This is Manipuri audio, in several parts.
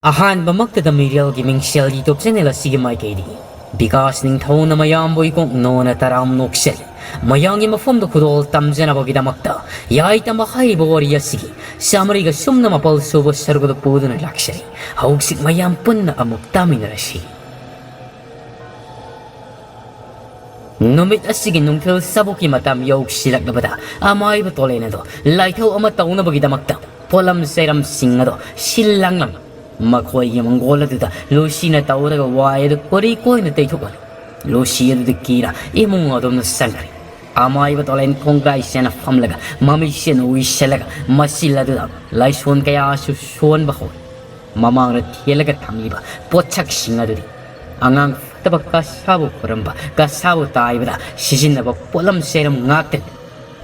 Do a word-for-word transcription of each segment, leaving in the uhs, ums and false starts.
ꯑꯍꯥꯟꯕꯃꯛꯇꯗ ꯃꯤꯔꯦꯜꯒꯤ ꯃꯤꯡꯁꯦꯜ YouTube channel ꯑꯁꯤꯒꯤ ꯃꯥꯏꯀꯩꯗꯒꯤ ꯕꯤꯀꯥꯁ ꯅꯤꯡꯊꯧꯅ ꯃꯌꯥꯝꯕꯨ ꯏꯀꯣꯛ ꯅꯣꯟꯅ ꯇꯔꯥꯝ ꯅꯣꯛꯆꯔꯤ꯫ ꯃꯌꯥꯝꯒꯤ ꯃꯐꯝꯗ ꯈꯨꯗꯣꯜ ꯇꯝꯖꯅꯕꯒꯤꯗꯃꯛꯇ ꯌꯥꯏꯇꯝꯕ ꯍꯥꯏꯔꯤꯕ ꯋꯥꯔꯤ ꯑꯁꯤꯒꯤ ꯆꯥꯃꯔꯤꯒ ꯁꯨꯝꯅ ꯃꯥꯄꯜ ꯁꯨꯕ ꯁꯔꯨꯛ ꯑꯗꯨ ꯄꯨꯗꯨꯅ ꯂꯥꯛꯆꯔꯤ꯫ ꯍꯧꯖꯤꯛ ꯃꯌꯥꯝ ꯄꯨꯟꯅ ꯑꯃꯨꯛ ꯇꯥꯃꯤꯟꯅꯔꯁꯤ꯫ ꯅꯨꯃꯤꯠ ꯑꯁꯤꯒꯤ ꯅꯨꯡꯊꯤꯜ ꯆꯕꯨꯛꯀꯤ ꯃꯇꯝ ꯌꯧꯁꯤꯜꯂꯛꯂꯕꯗ ꯑꯃꯥꯏꯕ ꯇꯣꯂꯦꯟ ꯑꯗꯣ ꯂꯥꯏꯊꯧ ꯑꯃ ꯇꯧꯅꯕꯒꯤꯗꯃꯛꯇ ꯄꯣꯠꯂꯝ ꯆꯩꯔꯝꯁꯤꯡ ꯑꯗꯣ ꯁꯤꯜ ꯂꯥꯡꯂꯝꯃꯤ꯫ ꯃꯈꯣꯏꯒꯤ ꯃꯪꯒꯣꯜ ꯑꯗꯨꯗ ꯂꯨꯁꯤꯅ ꯇꯧꯔꯒ ꯋꯥꯏ ꯑꯗꯨ ꯀꯣꯔꯤ ꯀꯣꯏꯅ ꯇꯩꯊꯣꯛꯂꯝꯃꯤ꯫ ꯂꯨꯁꯤ ꯑꯗꯨꯗ ꯀꯤꯔ ꯏꯃꯨꯡ ꯑꯗꯣꯝꯗ ꯆꯪꯈ꯭ꯔꯦ꯫ ꯑꯃꯥꯏꯕ ꯇꯣꯂꯦꯟ ꯈꯣꯡꯒ꯭ꯔꯥꯏ ꯆꯦꯅ ꯐꯝꯂꯒ ꯃꯃꯤꯠꯁꯦꯟ ꯎꯏꯁꯜꯂꯒ ꯃꯆꯤꯜ ꯑꯗꯨꯗ ꯂꯥꯏꯁꯣꯟ ꯀꯌꯥꯁꯨ ꯁꯣꯟꯕ ꯍꯧꯔꯦ꯫ ꯃꯃꯥꯡꯗ ꯊꯦꯜꯂꯒ ꯊꯝꯂꯤꯕ ꯄꯣꯠꯁꯛꯁꯤꯡ ꯑꯗꯨꯗꯤ ꯑꯉꯥꯡ ꯐꯠꯇꯕ ꯀꯁꯥꯕꯨ ꯈꯨꯔꯝꯕ, ꯀꯁꯥꯕꯨ ꯇꯥꯏꯕꯗ ꯁꯤꯖꯤꯟꯅꯕ ꯄꯣꯠꯂꯝ ꯆꯩꯔꯝ ꯉꯥꯛꯇꯅꯤ꯫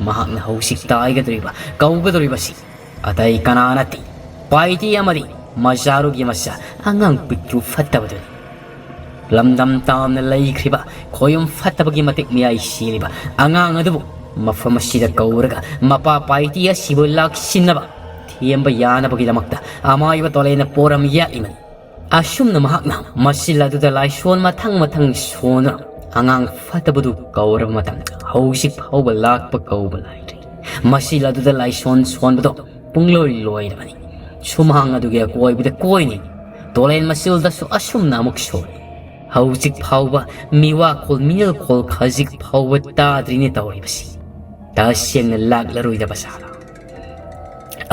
ꯃꯍꯥꯛꯅ ꯍꯧꯖꯤꯛ ꯇꯥꯏꯒꯗꯧꯔꯤꯕ, ꯀꯧꯒꯗꯧꯔꯤꯕꯁꯤ ꯑꯇꯩ ꯀꯅꯥ ꯅꯠꯇꯦ, ꯄꯥꯏꯇꯤ ꯑꯃꯗꯤ ꯃꯆꯥꯔꯨꯒꯤ ꯃꯆꯥ ꯑꯉꯥꯡ ꯄꯤꯛꯇ꯭ꯔꯨ ꯐꯠꯇꯕꯗꯨꯅꯤ꯫ ꯂꯝꯗꯝ ꯇꯥꯝꯅ ꯂꯩꯈ꯭ꯔꯤꯕ ꯈꯣꯌꯨꯝ ꯐꯠꯇꯕꯒꯤ ꯃꯇꯤꯛ ꯃꯌꯥꯏ ꯁꯤꯜꯂꯤꯕ ꯑꯉꯥꯡ ꯑꯗꯨꯕꯨ ꯃꯐꯝ ꯑꯁꯤꯗ ꯀꯧꯔꯒ ꯃꯄꯥ ꯄꯥꯏꯇꯤ ꯑꯁꯤꯕꯨ ꯂꯥꯛꯁꯤꯟꯅꯕ ꯊꯦꯝꯕ ꯌꯥꯅꯕꯒꯤꯗꯃꯛꯇ ꯑꯃꯥꯏꯕ ꯇꯣꯂꯦꯟꯅ ꯄꯣꯔꯝ ꯌꯥꯠꯂꯤꯕꯅꯤ꯫ ꯑꯁꯨꯝꯅ ꯃꯍꯥꯛꯅ ꯃꯆꯤꯜ ꯑꯗꯨꯗ ꯂꯥꯏꯁꯣꯟ ꯃꯊꯪ ꯃꯊꯪ ꯁꯣꯟꯗꯨꯅ ꯑꯉꯥꯡ ꯐꯠꯇꯕꯗꯨ ꯀꯧꯔꯕ ꯃꯇꯝꯗ ꯍꯧꯖꯤꯛ ꯐꯥꯎꯕ ꯂꯥꯛꯄ ꯀꯧꯕ ꯂꯥꯏꯗ꯭ꯔꯤ꯫ ꯃꯆꯤꯜ ꯑꯗꯨꯗ ꯂꯥꯏꯁꯣꯟ ꯁꯣꯟꯕꯗꯣ ꯄꯨꯡꯂꯣꯏ ꯂꯣꯏꯔꯕꯅꯤ꯫ ꯁꯨꯃꯥꯡ ꯑꯗꯨꯒꯤ ꯑꯀꯣꯏꯕꯗ ꯀꯣꯏꯅꯤ꯫ ꯇꯣꯂꯦꯟ ꯃꯆꯤꯜꯗꯁꯨ ꯑꯁꯨꯝꯅ ꯑꯃꯨꯛ ꯁꯣꯜꯂꯤ꯫ ꯍꯧꯖꯤꯛ ꯐꯥꯎꯕ ꯃꯤꯋꯥꯈꯣꯜ ꯃꯤꯅꯤꯜꯈꯣꯜ ꯈꯖꯤꯛ ꯐꯥꯎꯕ ꯇꯥꯗ꯭ꯔꯤꯅꯦ ꯇꯧꯔꯤꯕꯁꯤ꯫ ꯇꯁꯦꯡꯅ ꯂꯥꯛꯂꯔꯣꯏꯗꯕ ꯖꯥꯠꯂꯥ?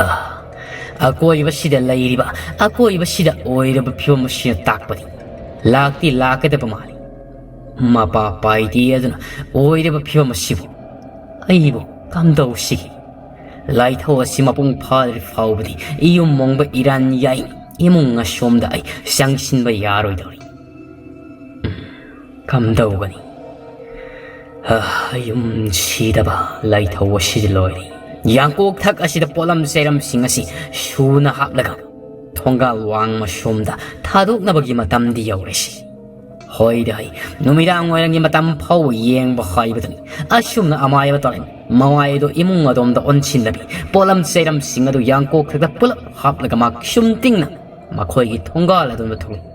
ꯑꯥ, ꯑꯀꯣꯏꯕꯁꯤꯗ ꯂꯩꯔꯤꯕ, ꯑꯀꯣꯏꯕꯁꯤꯗ ꯑꯣꯏꯔꯕ ꯐꯤꯕꯝ ꯑꯁꯤꯅ ꯇꯥꯛꯄꯗꯤ ꯂꯥꯛꯇꯤ ꯂꯥꯛꯀꯗꯕ ꯃꯥꯜꯂꯤ꯫ ꯃꯄꯥ ꯄꯥꯏꯗꯦ ꯑꯗꯨꯅ ꯑꯣꯏꯔꯕ ꯐꯤꯕꯝ ꯑꯁꯤꯕꯨ ꯑꯩꯕꯨ ꯀꯝꯗꯧꯁꯤꯒꯦ? ꯂꯥꯏꯊꯧ ꯑꯁꯤ ꯃꯄꯨꯡ ꯐꯥꯗ꯭ꯔꯤ ꯐꯥꯎꯕꯗꯤ ꯏꯌꯨꯝ ꯃꯣꯡꯕ ꯏꯔꯥꯟ ꯌꯥꯏ ꯏꯃꯨꯡ ꯑꯁꯣꯝꯗ ꯑꯩ ꯆꯪꯁꯤꯟꯕ ꯌꯥꯔꯣꯏꯗꯧꯔꯤ꯫ ꯎꯝ, ꯀꯝꯗꯧꯒꯅꯤ? ꯍ, ꯌꯨꯝ ꯁꯤꯗꯕ ꯂꯥꯏꯊꯧ ꯑꯁꯤꯗꯤ ꯂꯣꯏꯔꯦ꯫ ꯌꯥꯡꯀꯣꯛ ꯊꯛ ꯑꯁꯤꯗ ꯄꯣꯠꯂꯝ ꯆꯩꯔꯝꯁꯤꯡ ꯑꯁꯤ ꯁꯨꯅ ꯍꯥꯞꯂꯒ ꯊꯣꯡꯒꯥꯜ ꯋꯥꯡꯃ ꯁꯣꯝꯗ ꯊꯥꯗꯣꯛꯅꯕꯒꯤ ꯃꯇꯝꯗꯤ ꯌꯧꯔꯦꯁꯤ꯫ ꯍꯣꯏꯗ ꯍꯣꯏ, ꯅꯨꯃꯤꯗꯥꯡ ꯋꯥꯏꯔꯝꯒꯤ ꯃꯇꯝ ꯐꯥꯎꯕ ꯌꯦꯡꯕ ꯍꯥꯏꯕꯗꯨꯅꯤ꯫ ꯑꯁꯨꯝꯅ ꯑꯃꯥꯏꯕ ꯇꯣꯂꯦꯟ ꯃꯋꯥꯏ ꯑꯗꯨ ꯏꯃꯨꯡ ꯑꯗꯣꯝꯗ ꯑꯣꯟꯁꯤꯟꯗꯕꯤ ꯄꯣꯠꯂꯝ ꯆꯩꯔꯝꯁꯤꯡ ꯑꯗꯨ ꯌꯥꯡꯀꯣꯛ ꯊꯛꯇ ꯄꯨꯂꯞ ꯍꯥꯞꯂꯒ ꯃꯥꯛ ꯁꯨꯝ ꯇꯤꯡꯅ ꯃꯈꯣꯏꯒꯤ ꯊꯣꯡꯒꯥꯜ ꯑꯗꯨꯗ ꯊꯣꯛꯂꯛꯏ꯫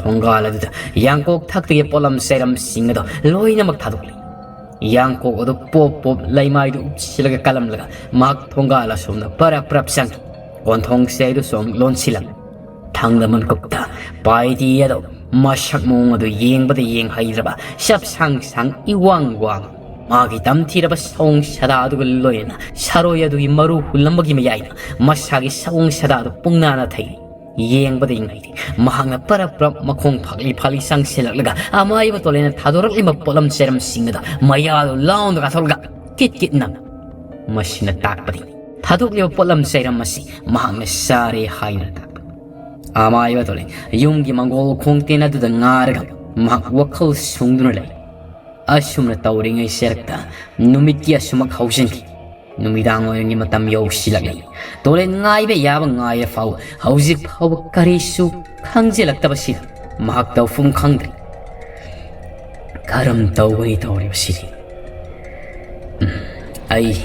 ꯊꯣꯡꯒꯥꯜ ꯑꯗꯨꯗ ꯌꯥꯡꯀꯣꯛ ꯊꯛꯇꯒꯤ ꯄꯣꯠꯂꯝ ꯆꯩꯔꯝꯁꯤꯡ ꯑꯗꯣ ꯂꯣꯏꯅꯃꯛ ꯊꯥꯗꯣꯛꯂꯤ꯫ ꯌꯥꯡꯀꯣꯛ ꯑꯗꯨ ꯄꯣꯞ ꯄꯣꯞ ꯂꯩꯃꯥꯏꯗꯨ ꯎꯞꯁꯤꯜꯂꯒ ꯀꯜꯂꯝꯂꯒ ꯃꯍꯥꯛ ꯊꯣꯡꯒꯥꯜ ꯑꯁꯣꯝꯗ ꯄꯔꯞ ꯄꯔꯞ ꯆꯪꯈꯤ꯫ ꯀꯣꯟꯊꯣꯡ ꯆꯩꯗꯨꯁꯨ ꯑꯃꯨꯛ ꯂꯣꯟꯁꯤꯜꯂꯝꯃꯤ꯫ ꯊꯪꯗ ꯃꯟꯀꯨꯞꯇ ꯄꯥꯏꯗꯤ ꯑꯗꯣ ꯃꯁꯛ ꯃꯑꯣꯡ ꯑꯗꯨ ꯌꯦꯡꯕꯗ ꯌꯦꯡꯍꯩꯗ꯭ꯔꯕ ꯆꯞ ꯁꯥꯡ ꯁꯥꯡ ꯏꯋꯥꯡ ꯋꯥꯡ ꯃꯥꯒꯤ ꯇꯝꯊꯤꯔꯕ ꯁꯑꯣꯡ ꯁꯥꯗꯥ ꯑꯗꯨꯒ ꯂꯣꯏꯅꯅ ꯁꯥꯔꯣꯏ ꯑꯗꯨꯒꯤ ꯃꯔꯨ ꯍꯨꯜꯂꯝꯕꯒꯤ ꯃꯌꯥꯏꯗ ꯃꯁꯥꯒꯤ ꯁꯑꯣꯡ ꯁꯥꯗꯥ ꯑꯗꯨ ꯄꯨꯡꯅꯥꯅ ꯊꯩ꯫ ꯌꯦꯡꯕꯗ ꯌꯦꯡꯍꯩꯗꯦ꯫ ꯃꯍꯥꯛꯅ ꯄꯔꯞ ꯄꯔꯞ ꯃꯈꯣꯡ ꯐꯥꯛꯂꯤ ꯐꯥꯛꯂꯤ ꯆꯪꯁꯤꯜꯂꯛꯂꯒ ꯑꯃꯥꯏꯕ ꯇꯣꯂꯦꯟꯅ ꯊꯥꯗꯣꯔꯛꯂꯤꯕ ꯄꯣꯠꯂꯝ ꯆꯩꯔꯝꯁꯤꯡ ꯑꯗꯨ ꯃꯌꯥꯗꯨ ꯂꯥꯎꯅ ꯀꯥꯊꯣꯛꯂꯒ ꯀꯤꯠ ꯀꯤꯠ ꯅꯝ꯫ ꯃꯁꯤꯅ ꯇꯥꯛꯄꯗꯤ ꯊꯥꯗꯣꯛꯂꯤꯕ ꯄꯣꯠꯂꯝ ꯆꯩꯔꯝ ꯑꯁꯤ ꯃꯍꯥꯛꯅ ꯆꯥꯔꯦ ꯍꯥꯏꯗꯨꯅ ꯇꯥꯛꯄꯅꯤ꯫ ꯑꯃꯥꯏꯕ ꯇꯣꯂꯦꯟ ꯌꯨꯝꯒꯤ ꯃꯪꯒꯣꯜ ꯈꯣꯡꯇꯦꯟ ꯑꯗꯨꯗ ꯉꯥꯔꯒ ꯃꯍꯥꯛ ꯋꯥꯈꯜ ꯁꯨꯡꯗꯨꯅ ꯂꯩ꯫ ꯑꯁꯨꯝꯅ ꯇꯧꯔꯤꯉꯩ ꯁꯦꯔꯛꯇ ꯅꯨꯃꯤꯠꯀꯤ ꯑꯁꯨꯃꯛ ꯍꯧꯖꯤꯟꯈꯤ꯫ ꯅꯨꯃꯤꯗꯥꯡ ꯋꯥꯏꯔꯝꯒꯤ ꯃꯇꯝ ꯌꯧꯁꯤꯜꯂꯛꯂꯤ꯫ ꯇꯣꯂꯦꯟ ꯉꯥꯏꯕ ꯌꯥꯕ ꯉꯥꯏꯔ ꯐꯥꯎꯕ ꯍꯧꯖꯤꯛ ꯐꯥꯎꯕ ꯀꯔꯤꯁꯨ ꯈꯪꯖꯤꯜꯂꯛꯇꯕꯁꯤꯗ ꯃꯍꯥꯛ ꯇꯧꯐꯝ ꯈꯪꯗ꯭ꯔꯦ꯫ ꯀꯔꯝ ꯇꯧꯒꯅꯤ ꯇꯧꯔꯤꯕꯁꯤꯗꯤ? ꯎꯝ, ꯑꯩ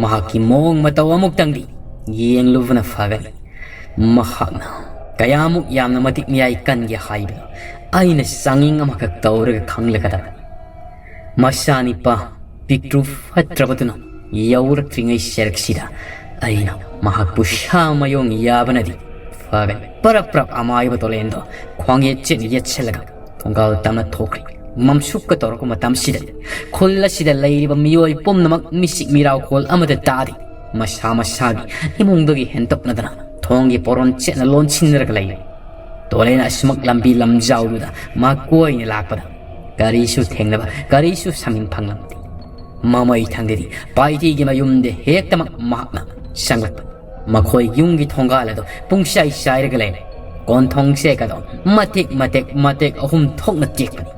ꯃꯍꯥꯛꯀꯤ ꯃꯑꯣꯡ ꯃꯇꯧ ꯑꯃꯨꯛꯇꯪꯗꯤ ꯌꯦꯡꯂꯨꯕꯅ ꯐꯒꯅꯤ꯫ ꯃꯍꯥꯛꯅ ꯀꯌꯥꯃꯨꯛ ꯌꯥꯝꯅ ꯃꯇꯤꯛ ꯃꯌꯥꯏ ꯀꯟꯒꯦ ꯍꯥꯏꯕꯗꯨ ꯑꯩꯅ ꯆꯥꯡꯌꯦꯡ ꯑꯃꯈꯛ ꯇꯧꯔꯒ ꯈꯪꯂꯒꯗꯕꯅꯤ꯫ ꯃꯆꯥꯅꯤꯄꯥ ꯄꯤꯛꯇ꯭ꯔꯨ ꯐꯠꯇ꯭ꯔꯕꯗꯨꯅ ꯌꯧꯔꯛꯇ꯭ꯔꯤꯉꯩ ꯁꯦꯔꯛꯁꯤꯗ ꯑꯩꯅ ꯃꯍꯥꯛꯄꯨ ꯁꯥ ꯃꯌꯣꯡ ꯌꯥꯕꯅꯗꯤ ꯐꯒꯅꯤ꯫ ꯄꯔꯞ ꯄꯔꯞ ꯑꯃꯥꯏꯕ ꯇꯣꯂꯦꯟꯗꯣ ꯈ꯭ꯋꯥꯡ ꯌꯦꯠ ꯆꯦꯠꯅ ꯌꯦꯠꯁꯜꯂꯒ ꯊꯣꯡꯒꯥꯜ ꯇꯝꯅ ꯊꯣꯛꯈ꯭ꯔꯦ꯫ ꯃꯝꯁꯨꯛꯀ ꯇꯧꯔꯛꯄ ꯃꯇꯝꯁꯤꯗ ꯈꯨꯜ ꯑꯁꯤꯗ ꯂꯩꯔꯤꯕ ꯃꯤꯑꯣꯏ ꯄꯨꯝꯅꯃꯛ ꯃꯤꯆꯤꯛ ꯃꯤꯔꯥꯎꯈꯣꯜ ꯑꯃꯗ ꯇꯥꯔꯤ꯫ ꯃꯁꯥ ꯃꯁꯥꯒꯤ ꯏꯃꯨꯡꯗꯒꯤ ꯍꯦꯟꯗꯣꯛꯅꯗꯅ ꯊꯣꯡꯒꯤ ꯄꯣꯔꯣꯟ ꯆꯦꯠꯅ ꯂꯣꯟꯁꯤꯟꯅꯔꯒ ꯂꯩꯔꯤ꯫ ꯇꯣꯂꯦꯟ ꯑꯁꯤꯃꯛ ꯂꯝꯕꯤ ꯂꯝꯖꯥꯎꯗꯨꯗ ꯃꯥ ꯀꯣꯏꯅ ꯂꯥꯛꯄꯗ ꯀꯔꯤꯁꯨ ꯊꯦꯡꯅꯕ, ꯀꯔꯤꯁꯨ ꯁꯃꯤꯟ ꯐꯪꯂꯝꯗꯦ꯫ ꯃꯃꯩ ꯊꯪꯗꯗꯤ ꯄꯥꯏꯊꯤꯒꯤ ꯃꯌꯨꯝꯗ ꯍꯦꯛꯇꯃꯛ ꯃꯍꯥꯛꯅ ꯆꯪꯂꯛꯄ꯫ ꯃꯈꯣꯏ ꯌꯨꯝꯒꯤ ꯊꯣꯡꯒꯥꯜ ꯑꯗꯨ ꯄꯨꯡꯆꯥꯏ ꯆꯥꯏꯔꯒ ꯂꯩꯔꯦ꯫ ꯀꯣꯟꯊꯣꯡ ꯆꯦꯛ ꯑꯗꯨ ꯃꯇꯦꯛ ꯃꯇꯦꯛ ꯃꯇꯦꯛ ꯑꯍꯨꯝ ꯊꯣꯛꯅ ꯇꯦꯛꯄꯅꯤ꯫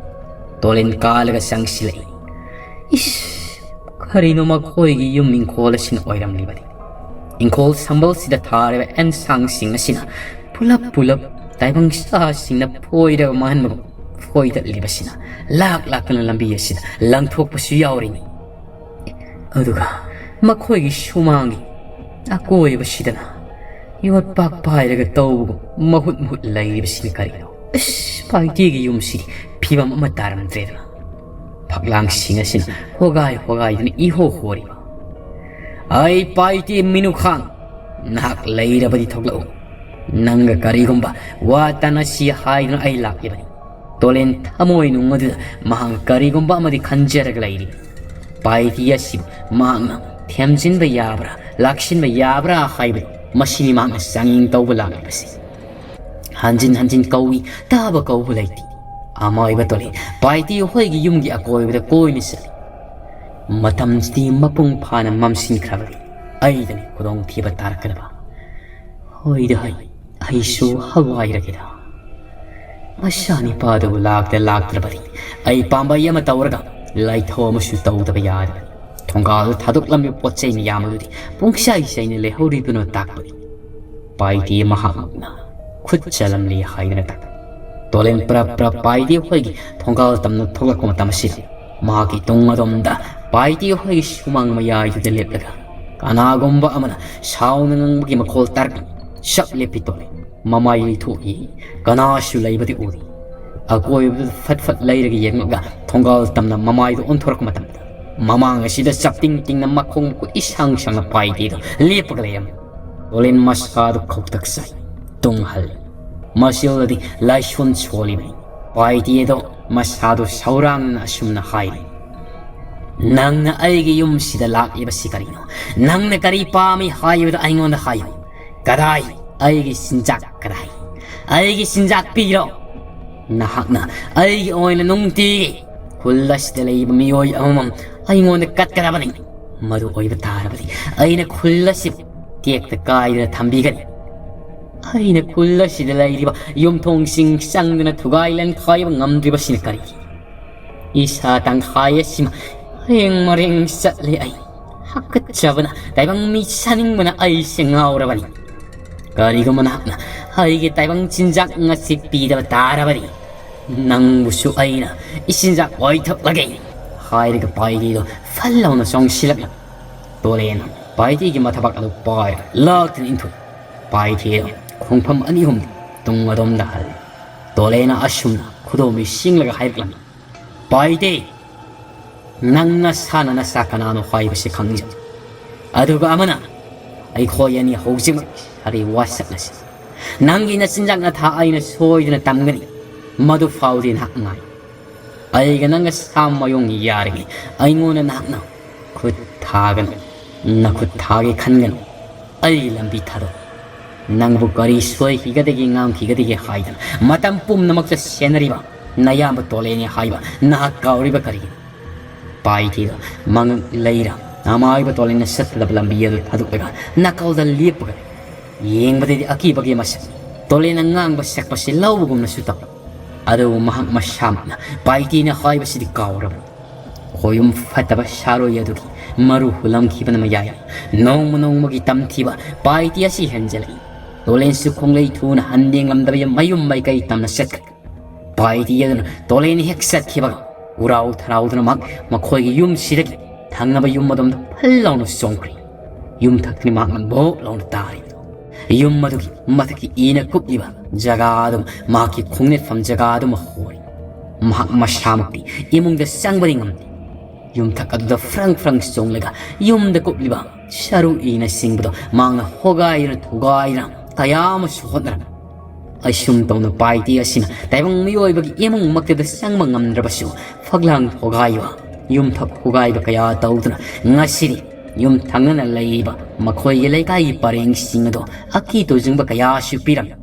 ꯇꯣꯂꯦꯟ ꯀꯥꯜꯂꯒ ꯆꯪꯁꯤꯜꯂꯛꯏ꯫ ꯏꯁ, ꯀꯔꯤꯅꯣ ꯃꯈꯣꯏꯒꯤ ꯌꯨꯝ ꯏꯪꯈꯣꯜ ꯑꯁꯤꯅ ꯑꯣꯏꯔꯝꯂꯤꯕꯗꯤ? ꯏꯪꯈꯣꯜ ꯁꯝꯕꯜꯁꯤꯗ ꯊꯥꯔꯤꯕ ꯑꯦꯟꯁꯥꯡꯁꯤꯡ ꯑꯁꯤꯅ ꯄꯨꯂꯞ ꯄꯨꯂꯞ ꯇꯥꯏꯕꯪ ꯁꯥꯁꯤꯡꯅ ꯐꯣꯏꯔꯒ ꯃꯥꯡꯍꯟꯕꯒꯨꯝ ꯐꯣꯏꯗꯠꯂꯤꯕꯁꯤꯅ ꯂꯥꯛ ꯂꯥꯛꯇꯅ ꯂꯝꯕꯤ ꯑꯁꯤꯗ ꯂꯪꯊꯣꯛꯄꯁꯨ ꯌꯥꯎꯔꯤꯅꯤ꯫ ꯑꯗꯨꯒ ꯃꯈꯣꯏꯒꯤ ꯁꯨꯃꯥꯡꯒꯤ ꯑꯀꯣꯏꯕꯁꯤꯗꯅ ꯌꯣꯠꯄꯥꯛ ꯄꯥꯏꯔꯒ ꯇꯧꯕꯒꯨꯝ ꯃꯍꯨꯠ ꯃꯍꯨꯠ ꯂꯩꯔꯤꯕꯁꯤꯅ ꯀꯔꯤꯅꯣ? ꯑꯁ, ꯄꯥꯏꯇꯦꯒꯤ ꯌꯨꯝꯁꯤꯗꯤ ꯐꯤꯕꯝ ꯑꯃ ꯇꯥꯔꯝꯗ꯭ꯔꯦꯗꯅ꯫ ꯐꯛꯂꯥꯡꯁꯤꯡ ꯑꯁꯤꯅ ꯍꯣꯒꯥꯏ ꯍꯣꯒꯥꯏꯗꯨꯅ ꯏꯍꯣ ꯍꯣꯔꯤꯕ꯫ "ꯑꯩ ꯄꯥꯏꯇꯦ ꯃꯤꯅꯨꯈꯥꯡ, ꯅꯍꯥꯛ ꯂꯩꯔꯕꯗꯤ ꯊꯣꯛꯂꯛꯎ꯫ ꯅꯪꯒ ꯀꯔꯤꯒꯨꯝꯕ ꯋꯥ ꯇꯥꯅꯁꯤ ꯍꯥꯏꯗꯨꯅ ꯑꯩ ꯂꯥꯛꯂꯤꯕꯅꯤ꯫" ꯇꯣꯂꯦꯟ ꯊꯃꯣꯏ ꯅꯨꯡ ꯑꯗꯨꯗ ꯃꯍꯥꯛꯅ ꯀꯔꯤꯒꯨꯝꯕ ꯑꯃꯗꯤ ꯈꯟꯖꯔꯒ ꯂꯩꯔꯤ꯫ ꯄꯥꯏꯇꯤ ꯑꯁꯤꯕꯨ ꯃꯍꯥꯛꯅ ꯊꯦꯝꯖꯤꯟꯕ ꯌꯥꯕ꯭ꯔꯥ, ꯂꯥꯛꯁꯤꯟꯕ ꯌꯥꯕ꯭ꯔꯥ ꯍꯥꯏꯕꯗꯨ ꯃꯁꯤꯅꯤ ꯃꯍꯥꯛꯅ ꯆꯥꯡꯌꯦꯡ ꯇꯧꯕ ꯂꯥꯛꯂꯤꯕꯁꯤ꯫ ꯍꯟꯖꯤꯟ ꯍꯟꯖꯤꯟ ꯀꯧꯏ, ꯇꯥꯕ ꯀꯧꯕ ꯂꯩꯇꯦ꯫ ꯑꯃꯥꯏꯕ ꯇꯣꯂꯦꯟ ꯄꯥꯏꯇꯤ ꯍꯣꯏꯒꯤ ꯌꯨꯝꯒꯤ ꯑꯀꯣꯏꯕꯗ ꯀꯣꯏꯅ ꯆꯠꯂꯤ꯫ ꯃꯇꯝꯁꯤꯗꯤ ꯃꯄꯨꯡ ꯐꯥꯅ ꯃꯝꯁꯤꯟꯈ꯭ꯔꯕꯗꯤ ꯑꯩꯗꯅꯤ ꯈꯨꯗꯣꯡꯊꯤꯕ ꯇꯥꯔꯛꯀꯗꯕ꯫ ꯍꯣꯏꯗ ꯍꯣꯏ, ꯑꯩꯁꯨ ꯍꯋꯥꯏꯔꯒꯦꯗ꯫ ꯃꯆꯥ ꯅꯤꯄꯥꯗꯨꯕꯨ ꯂꯥꯛꯇ ꯂꯥꯛꯇ꯭ꯔꯕꯗꯤ ꯑꯩ ꯄꯥꯝꯕꯩ ꯑꯃ ꯇꯧꯔꯒ ꯂꯥꯏꯊꯧ ꯑꯃꯁꯨ ꯇꯧꯗꯕ ꯌꯥꯗꯕꯅꯤ꯫ ꯊꯣꯡꯒꯥꯜꯗ ꯊꯥꯗꯣꯛꯂꯝꯃꯤꯕ ꯄꯣꯠ ꯆꯩ ꯃꯌꯥꯝ ꯑꯗꯨꯗꯤ ꯄꯨꯡꯁꯥꯏ ꯁꯥꯏꯅ ꯂꯩꯍꯧꯔꯤꯕꯅ ꯇꯥꯛꯄꯅꯤ꯫ ꯄꯥꯏꯗꯦ ꯃꯍꯥꯛꯃꯛꯅ ꯈꯨꯠ ꯆꯜꯂꯝꯂꯤ ꯍꯥꯏꯗꯅ ꯇꯥꯛꯄꯅꯤ꯫ ꯇꯣꯂꯦꯟ ꯄ꯭ꯔꯞ ꯄ꯭ꯔꯞ ꯄꯥꯏꯗꯦ ꯍꯣꯏꯒꯤ ꯊꯣꯡꯒꯥꯜ ꯇꯝꯅ ꯊꯣꯛꯂꯛꯄ ꯃꯇꯝ ꯑꯁꯤꯗ ꯃꯍꯥꯛꯀꯤ ꯇꯨꯡ ꯑꯗꯣꯝꯗ ꯄꯥꯏꯗꯦ ꯍꯣꯏꯒꯤ ꯁꯨꯃꯥꯡ ꯃꯌꯥꯏꯗꯨꯗ ꯂꯦꯞꯂꯒ ꯀꯅꯥꯒꯨꯝꯕ ꯑꯃꯅ ꯁꯥꯎꯅ ꯉꯥꯡꯕꯒꯤ ꯃꯈꯣꯜ ꯇꯥꯔꯛꯏ꯫ ꯁꯞ ꯂꯦꯞꯄꯤ ꯇꯣꯂꯦꯟ꯫ ꯃꯃꯥꯏ ꯂꯩꯊꯣꯛꯏ꯫ ꯀꯅꯥꯁꯨ ꯂꯩꯕꯗꯤ ꯎꯗꯦ꯫ ꯑꯀꯣꯏꯕꯗꯨꯗ ꯐꯠ ꯐꯠ ꯂꯩꯔꯒ ꯌꯦꯡꯂꯒ ꯊꯣꯡꯒꯥꯜ ꯇꯝꯅ ꯃꯃꯥꯏꯗꯨ ꯑꯣꯟꯊꯣꯔꯛꯄ ꯃꯇꯝꯗ ꯃꯃꯥꯡ ꯑꯁꯤꯗ ꯆꯞꯇꯤꯡ ꯇꯤꯡꯅ ꯃꯈꯣꯡ ꯃꯈꯨꯠ ꯏꯁꯥꯡ ꯁꯥꯡꯅ ꯄꯥꯏꯗꯦꯗꯨ ꯂꯦꯞꯄꯒ ꯂꯩꯔꯝꯃꯤ꯫ ꯇꯣꯂꯦꯟ ꯃꯁꯥꯗꯨ ꯈꯧꯇꯛ ꯆꯥꯏ꯫ ꯇꯨꯡ ꯍꯜꯂꯤ꯫ ꯃꯁꯤꯜꯂꯗꯤ ꯂꯥꯏꯁꯣꯟ ꯁꯣꯜꯂꯤꯕꯅꯤ꯫ ꯄꯥꯏꯗꯦꯗꯣ ꯃꯁꯥꯗꯨ ꯁꯧꯔꯥꯡꯅ ꯑꯁꯨꯝꯅ ꯍꯥꯏꯔꯤ, "ꯅꯪꯅ ꯑꯩꯒꯤ ꯌꯨꯝꯁꯤꯗ ꯂꯥꯛꯂꯤꯕꯁꯤ ꯀꯔꯤꯅꯣ? ꯅꯪꯅ ꯀꯔꯤ ꯄꯥꯝꯃꯤ ꯍꯥꯏꯕꯗꯨ ꯑꯩꯉꯣꯟꯗ ꯍꯥꯏꯌꯨ꯫ ꯀꯗꯥꯏ? ꯑꯩꯒꯤ ꯆꯤꯟꯖꯥꯛ ꯀꯗꯥꯏ? ꯑꯩꯒꯤ ꯆꯤꯟꯖꯥꯛ ꯄꯤꯔꯣ꯫ ꯅꯍꯥꯛꯅ ꯑꯩꯒꯤ ꯑꯣꯏꯅ ꯅꯨꯡꯇꯤꯒꯤ ꯈꯨꯜ ꯑꯁꯤꯗ ꯂꯩꯕ ꯃꯤꯑꯣꯏ ꯑꯃꯃꯝ ꯑꯩꯉꯣꯟꯗ ꯀꯠꯀꯗꯕꯅꯤ꯫ ꯃꯔꯨ ꯑꯣꯏꯕ ꯇꯥꯔꯕꯗꯤ ꯑꯩꯅ ꯈꯨꯜ ꯑꯁꯤꯕꯨ ꯇꯦꯛꯇ ꯀꯥꯏꯗꯅ ꯊꯝꯕꯤꯒꯅꯤ꯫ ꯑꯩꯅ ꯈꯨꯜ ꯑꯁꯤꯗ ꯂꯩꯔꯤꯕ ꯌꯨꯝꯊꯣꯡꯁꯤꯡ ꯆꯪꯗꯨꯅ ꯊꯨꯒꯥꯏ ꯂꯪꯈꯥꯏꯕ ꯉꯝꯗ꯭ꯔꯤꯕꯁꯤꯅ ꯀꯔꯤꯒꯤ? ꯏꯁꯥ ꯇꯪꯈꯥꯏ ꯑꯁꯤꯃ ꯍꯌꯦꯡ ꯃꯔꯦꯡ ꯆꯠꯂꯦ ꯑꯩ꯫ ꯍꯥꯀꯠꯆꯕꯅ, ꯇꯥꯏꯕꯪ ꯃꯤ ꯆꯥꯅꯤꯡꯕꯅ ꯑꯩꯁꯦ ꯉꯥꯎꯔꯕꯅꯤ꯫ ꯀꯔꯤꯒꯨꯝꯕ ꯅꯍꯥꯛꯅ ꯑꯩꯒꯤ ꯇꯥꯏꯕꯪ ꯆꯤꯟꯖꯥꯛ ꯉꯁꯤ ꯄꯤꯗꯕ ꯇꯥꯔꯕꯗꯤ ꯅꯪꯕꯨꯁꯨ ꯑꯩꯅ ꯏꯆꯤꯟꯖꯥꯛ ꯑꯣꯏꯊꯣꯛꯂꯒꯦ" ꯍꯥꯏꯔꯒ ꯄꯥꯏꯗꯦꯗꯣ ꯐꯜ ꯂꯥꯎꯅ ꯆꯣꯡꯁꯤꯜꯂꯛꯂꯝꯃꯤ꯫ ꯇꯣꯂꯦꯟ ꯄꯥꯏꯗꯦꯒꯤ ꯃꯊꯕꯥꯛ ꯑꯗꯨ ꯄꯥꯏꯔꯒ ꯂꯥꯛꯇꯨꯅ ꯏꯟꯊꯣꯛꯏ꯫ ꯄꯥꯏꯊꯦ ꯈꯣꯡꯐꯝ ꯑꯅꯤ ꯑꯍꯨꯝ ꯇꯨꯡ ꯑꯗꯣꯝꯗ ꯍꯜꯂꯤ꯫ ꯇꯣꯂꯦꯅ ꯑꯁꯨꯝꯅ ꯈꯨꯗꯣꯝꯕꯤ ꯁꯤꯡꯂꯒ ꯍꯥꯏꯔꯛꯂꯝꯃꯤ, "ꯄꯥꯏꯊꯦ, ꯅꯪ ꯅꯁꯥꯅ ꯅꯁꯥ ꯀꯅꯥꯅꯣ ꯍꯥꯏꯕꯁꯤ ꯈꯪꯖꯩ꯫ ꯑꯗꯨꯒ ꯑꯃꯅ, ꯑꯩꯈꯣꯏ ꯑꯅꯤ ꯍꯧꯖꯤꯛꯃꯛ ꯁꯥꯔꯤ ꯋꯥꯁꯛꯅꯁꯤ꯫ ꯅꯪꯒꯤ ꯅꯆꯤꯟꯖꯥꯛ ꯅꯊꯥ ꯑꯩꯅ ꯁꯣꯏꯗꯅ ꯇꯝꯒꯅꯤ꯫ ꯃꯗꯨ ꯐꯥꯎꯗꯤ ꯅꯍꯥꯛ ꯉꯥꯏ꯫ ꯑꯩꯒ ꯅꯪꯒ ꯁꯥ ꯃꯌꯣꯡ ꯌꯥꯔꯤꯉꯩ ꯑꯩꯉꯣꯟꯗ ꯅꯍꯥꯛꯅ ꯈꯨꯠ ꯊꯥꯒꯅꯨ꯫ ꯅꯈꯨꯠ ꯊꯥꯒꯦ ꯈꯟꯒꯅꯨ꯫ ꯑꯩꯒꯤ ꯂꯝꯕꯤ ꯊꯥꯗꯣꯛ꯫ ꯅꯪꯕꯨ ꯀꯔꯤ ꯁꯣꯏꯈꯤꯒꯗꯒꯦ, ꯉꯥꯡꯈꯤꯒꯗꯒꯦ ꯍꯥꯏꯗꯅ ꯃꯇꯝ ꯄꯨꯝꯅꯃꯛꯇ ꯁꯦꯟꯅꯔꯤꯕ ꯅꯌꯥꯝꯕ ꯇꯣꯂꯦꯅꯤ ꯍꯥꯏꯕ ꯅꯍꯥꯛ ꯀꯥꯎꯔꯤꯕ ꯀꯔꯤꯒꯤꯅꯣ?" ꯄꯥꯏꯊꯦꯗ ꯃꯉꯛ ꯂꯩꯔ ꯑꯃꯥꯏꯕ ꯇꯣꯂꯦꯟꯅ ꯆꯠꯀꯗꯕ ꯂꯝꯕꯤ ꯑꯗꯨ ꯊꯥꯗꯣꯛꯂꯒ ꯅꯥꯀꯜꯗ ꯂꯦꯞꯄꯒ ꯌꯦꯡꯕꯗꯗꯤ ꯑꯀꯤꯕꯒꯤ ꯃꯁꯛꯅꯤ꯫ ꯇꯣꯂꯦꯟꯅ ꯉꯥꯡꯕ ꯁꯛꯄꯁꯤ ꯂꯧꯕꯒꯨꯝꯅꯁꯨ ꯇꯧꯏ꯫ ꯑꯗꯨꯕꯨ ꯃꯍꯥꯛ ꯃꯁꯥꯃꯛꯅ ꯄꯥꯏꯇꯦꯅ ꯍꯥꯏꯕꯁꯤꯗꯤ ꯀꯥꯎꯔꯕꯅꯤ꯫ ꯈꯣꯌꯨꯝ ꯐꯠꯇꯕ ꯁꯥꯔꯣꯏ ꯑꯗꯨꯒꯤ ꯃꯔꯨ ꯍꯨꯜꯂꯝꯈꯤꯕꯅ ꯃꯌꯥꯏ ꯅꯣꯡꯃ ꯅꯣꯡꯃꯒꯤ ꯇꯝꯊꯤꯕ ꯄꯥꯏꯇꯦ ꯑꯁꯤ ꯍꯦꯟꯖꯜꯂꯛꯏ꯫ ꯇꯣꯂꯦꯟꯁꯨ ꯈꯣꯡꯂꯩ ꯊꯨꯅ ꯍꯟꯗꯦꯡꯂꯝꯗꯕ ꯃꯌꯨꯝ ꯃꯥꯏꯀꯩ ꯇꯝꯅ ꯆꯠꯈ꯭ꯔꯦ꯫ ꯄꯥꯏꯇꯦ ꯑꯗꯨꯅ ꯇꯣꯂꯦꯟ ꯍꯦꯛ ꯆꯠꯈꯤꯕꯒ ꯎꯔꯥꯎ ꯊꯔꯥꯎꯗꯨꯅ ꯃꯍꯥꯛ ꯃꯈꯣꯏꯒꯤ ꯌꯨꯝꯁꯤꯗꯒꯤ ꯊꯪꯅꯕ ꯌꯨꯝ ꯑꯗꯣꯝꯗ ꯐꯜ ꯂꯥꯎꯅ ꯆꯣꯡꯈ꯭ꯔꯤ꯫ ꯌꯨꯝꯊꯛꯇꯅꯤ ꯃꯍꯥꯛꯅ ꯚꯣꯛ ꯂꯥꯎꯅ ꯇꯥꯔꯤꯕꯗꯨ꯫ ꯌꯨꯝ ꯑꯗꯨꯒꯤ ꯃꯊꯛꯀꯤ ꯏꯅ ꯀꯨꯞꯂꯤꯕ ꯖꯒꯥ ꯑꯗꯨ ꯃꯍꯥꯛꯀꯤ ꯈꯣꯡꯅꯦꯠꯐꯝ ꯖꯒꯥ ꯑꯗꯨꯃ ꯍꯣꯔꯤ꯫ ꯃꯍꯥꯛ ꯃꯁꯥꯃꯛꯇꯤ ꯏꯃꯨꯡꯗ ꯆꯪꯕꯗꯤ ꯉꯝꯗꯦ꯫ ꯌꯨꯝꯊꯛ ꯑꯗꯨꯗ ꯐ꯭ꯔꯪ ꯐ꯭ꯔꯪ ꯆꯣꯡꯂꯒ ꯌꯨꯝꯗ ꯀꯨꯞꯂꯤꯕ ꯁꯔꯨ ꯏꯅꯆꯤꯡꯕꯗꯣ ꯃꯍꯥꯛꯅ ꯍꯣꯒꯥꯏꯗꯨꯅ ꯊꯨꯒꯥꯏꯗꯨꯅ ꯀꯌꯥ ꯑꯃꯁꯨ ꯍꯣꯠꯅꯔꯝꯃꯤ꯫ ꯑꯁꯨꯝ ꯇꯧꯅ ꯄꯥꯏꯇꯦ ꯑꯁꯤꯅ ꯇꯥꯏꯕꯪ ꯃꯤꯑꯣꯏꯕꯒꯤ ꯏꯃꯨꯡꯃꯛꯇꯗ ꯆꯪꯕ ꯉꯝꯗ꯭ꯔꯕꯁꯨ ꯐꯛꯂꯥꯡ ꯍꯣꯒꯥꯏꯕ, ꯌꯨꯝꯊꯛ ꯍꯣꯒꯥꯏꯕ ꯀꯌꯥ ꯇꯧꯗꯨꯅ ꯉꯁꯤꯗꯤ ꯌꯨꯝ ꯊꯪꯅꯅ ꯂꯩꯔꯤꯕ ꯃꯈꯣꯏꯒꯤ ꯂꯩꯀꯥꯏꯒꯤ ꯄꯔꯦꯡꯁꯤꯡ ꯑꯗꯣ ꯑꯀꯤ ꯇꯨꯖꯨꯡꯕ ꯀꯌꯥꯁꯨ ꯄꯤꯔꯝꯃꯤ꯫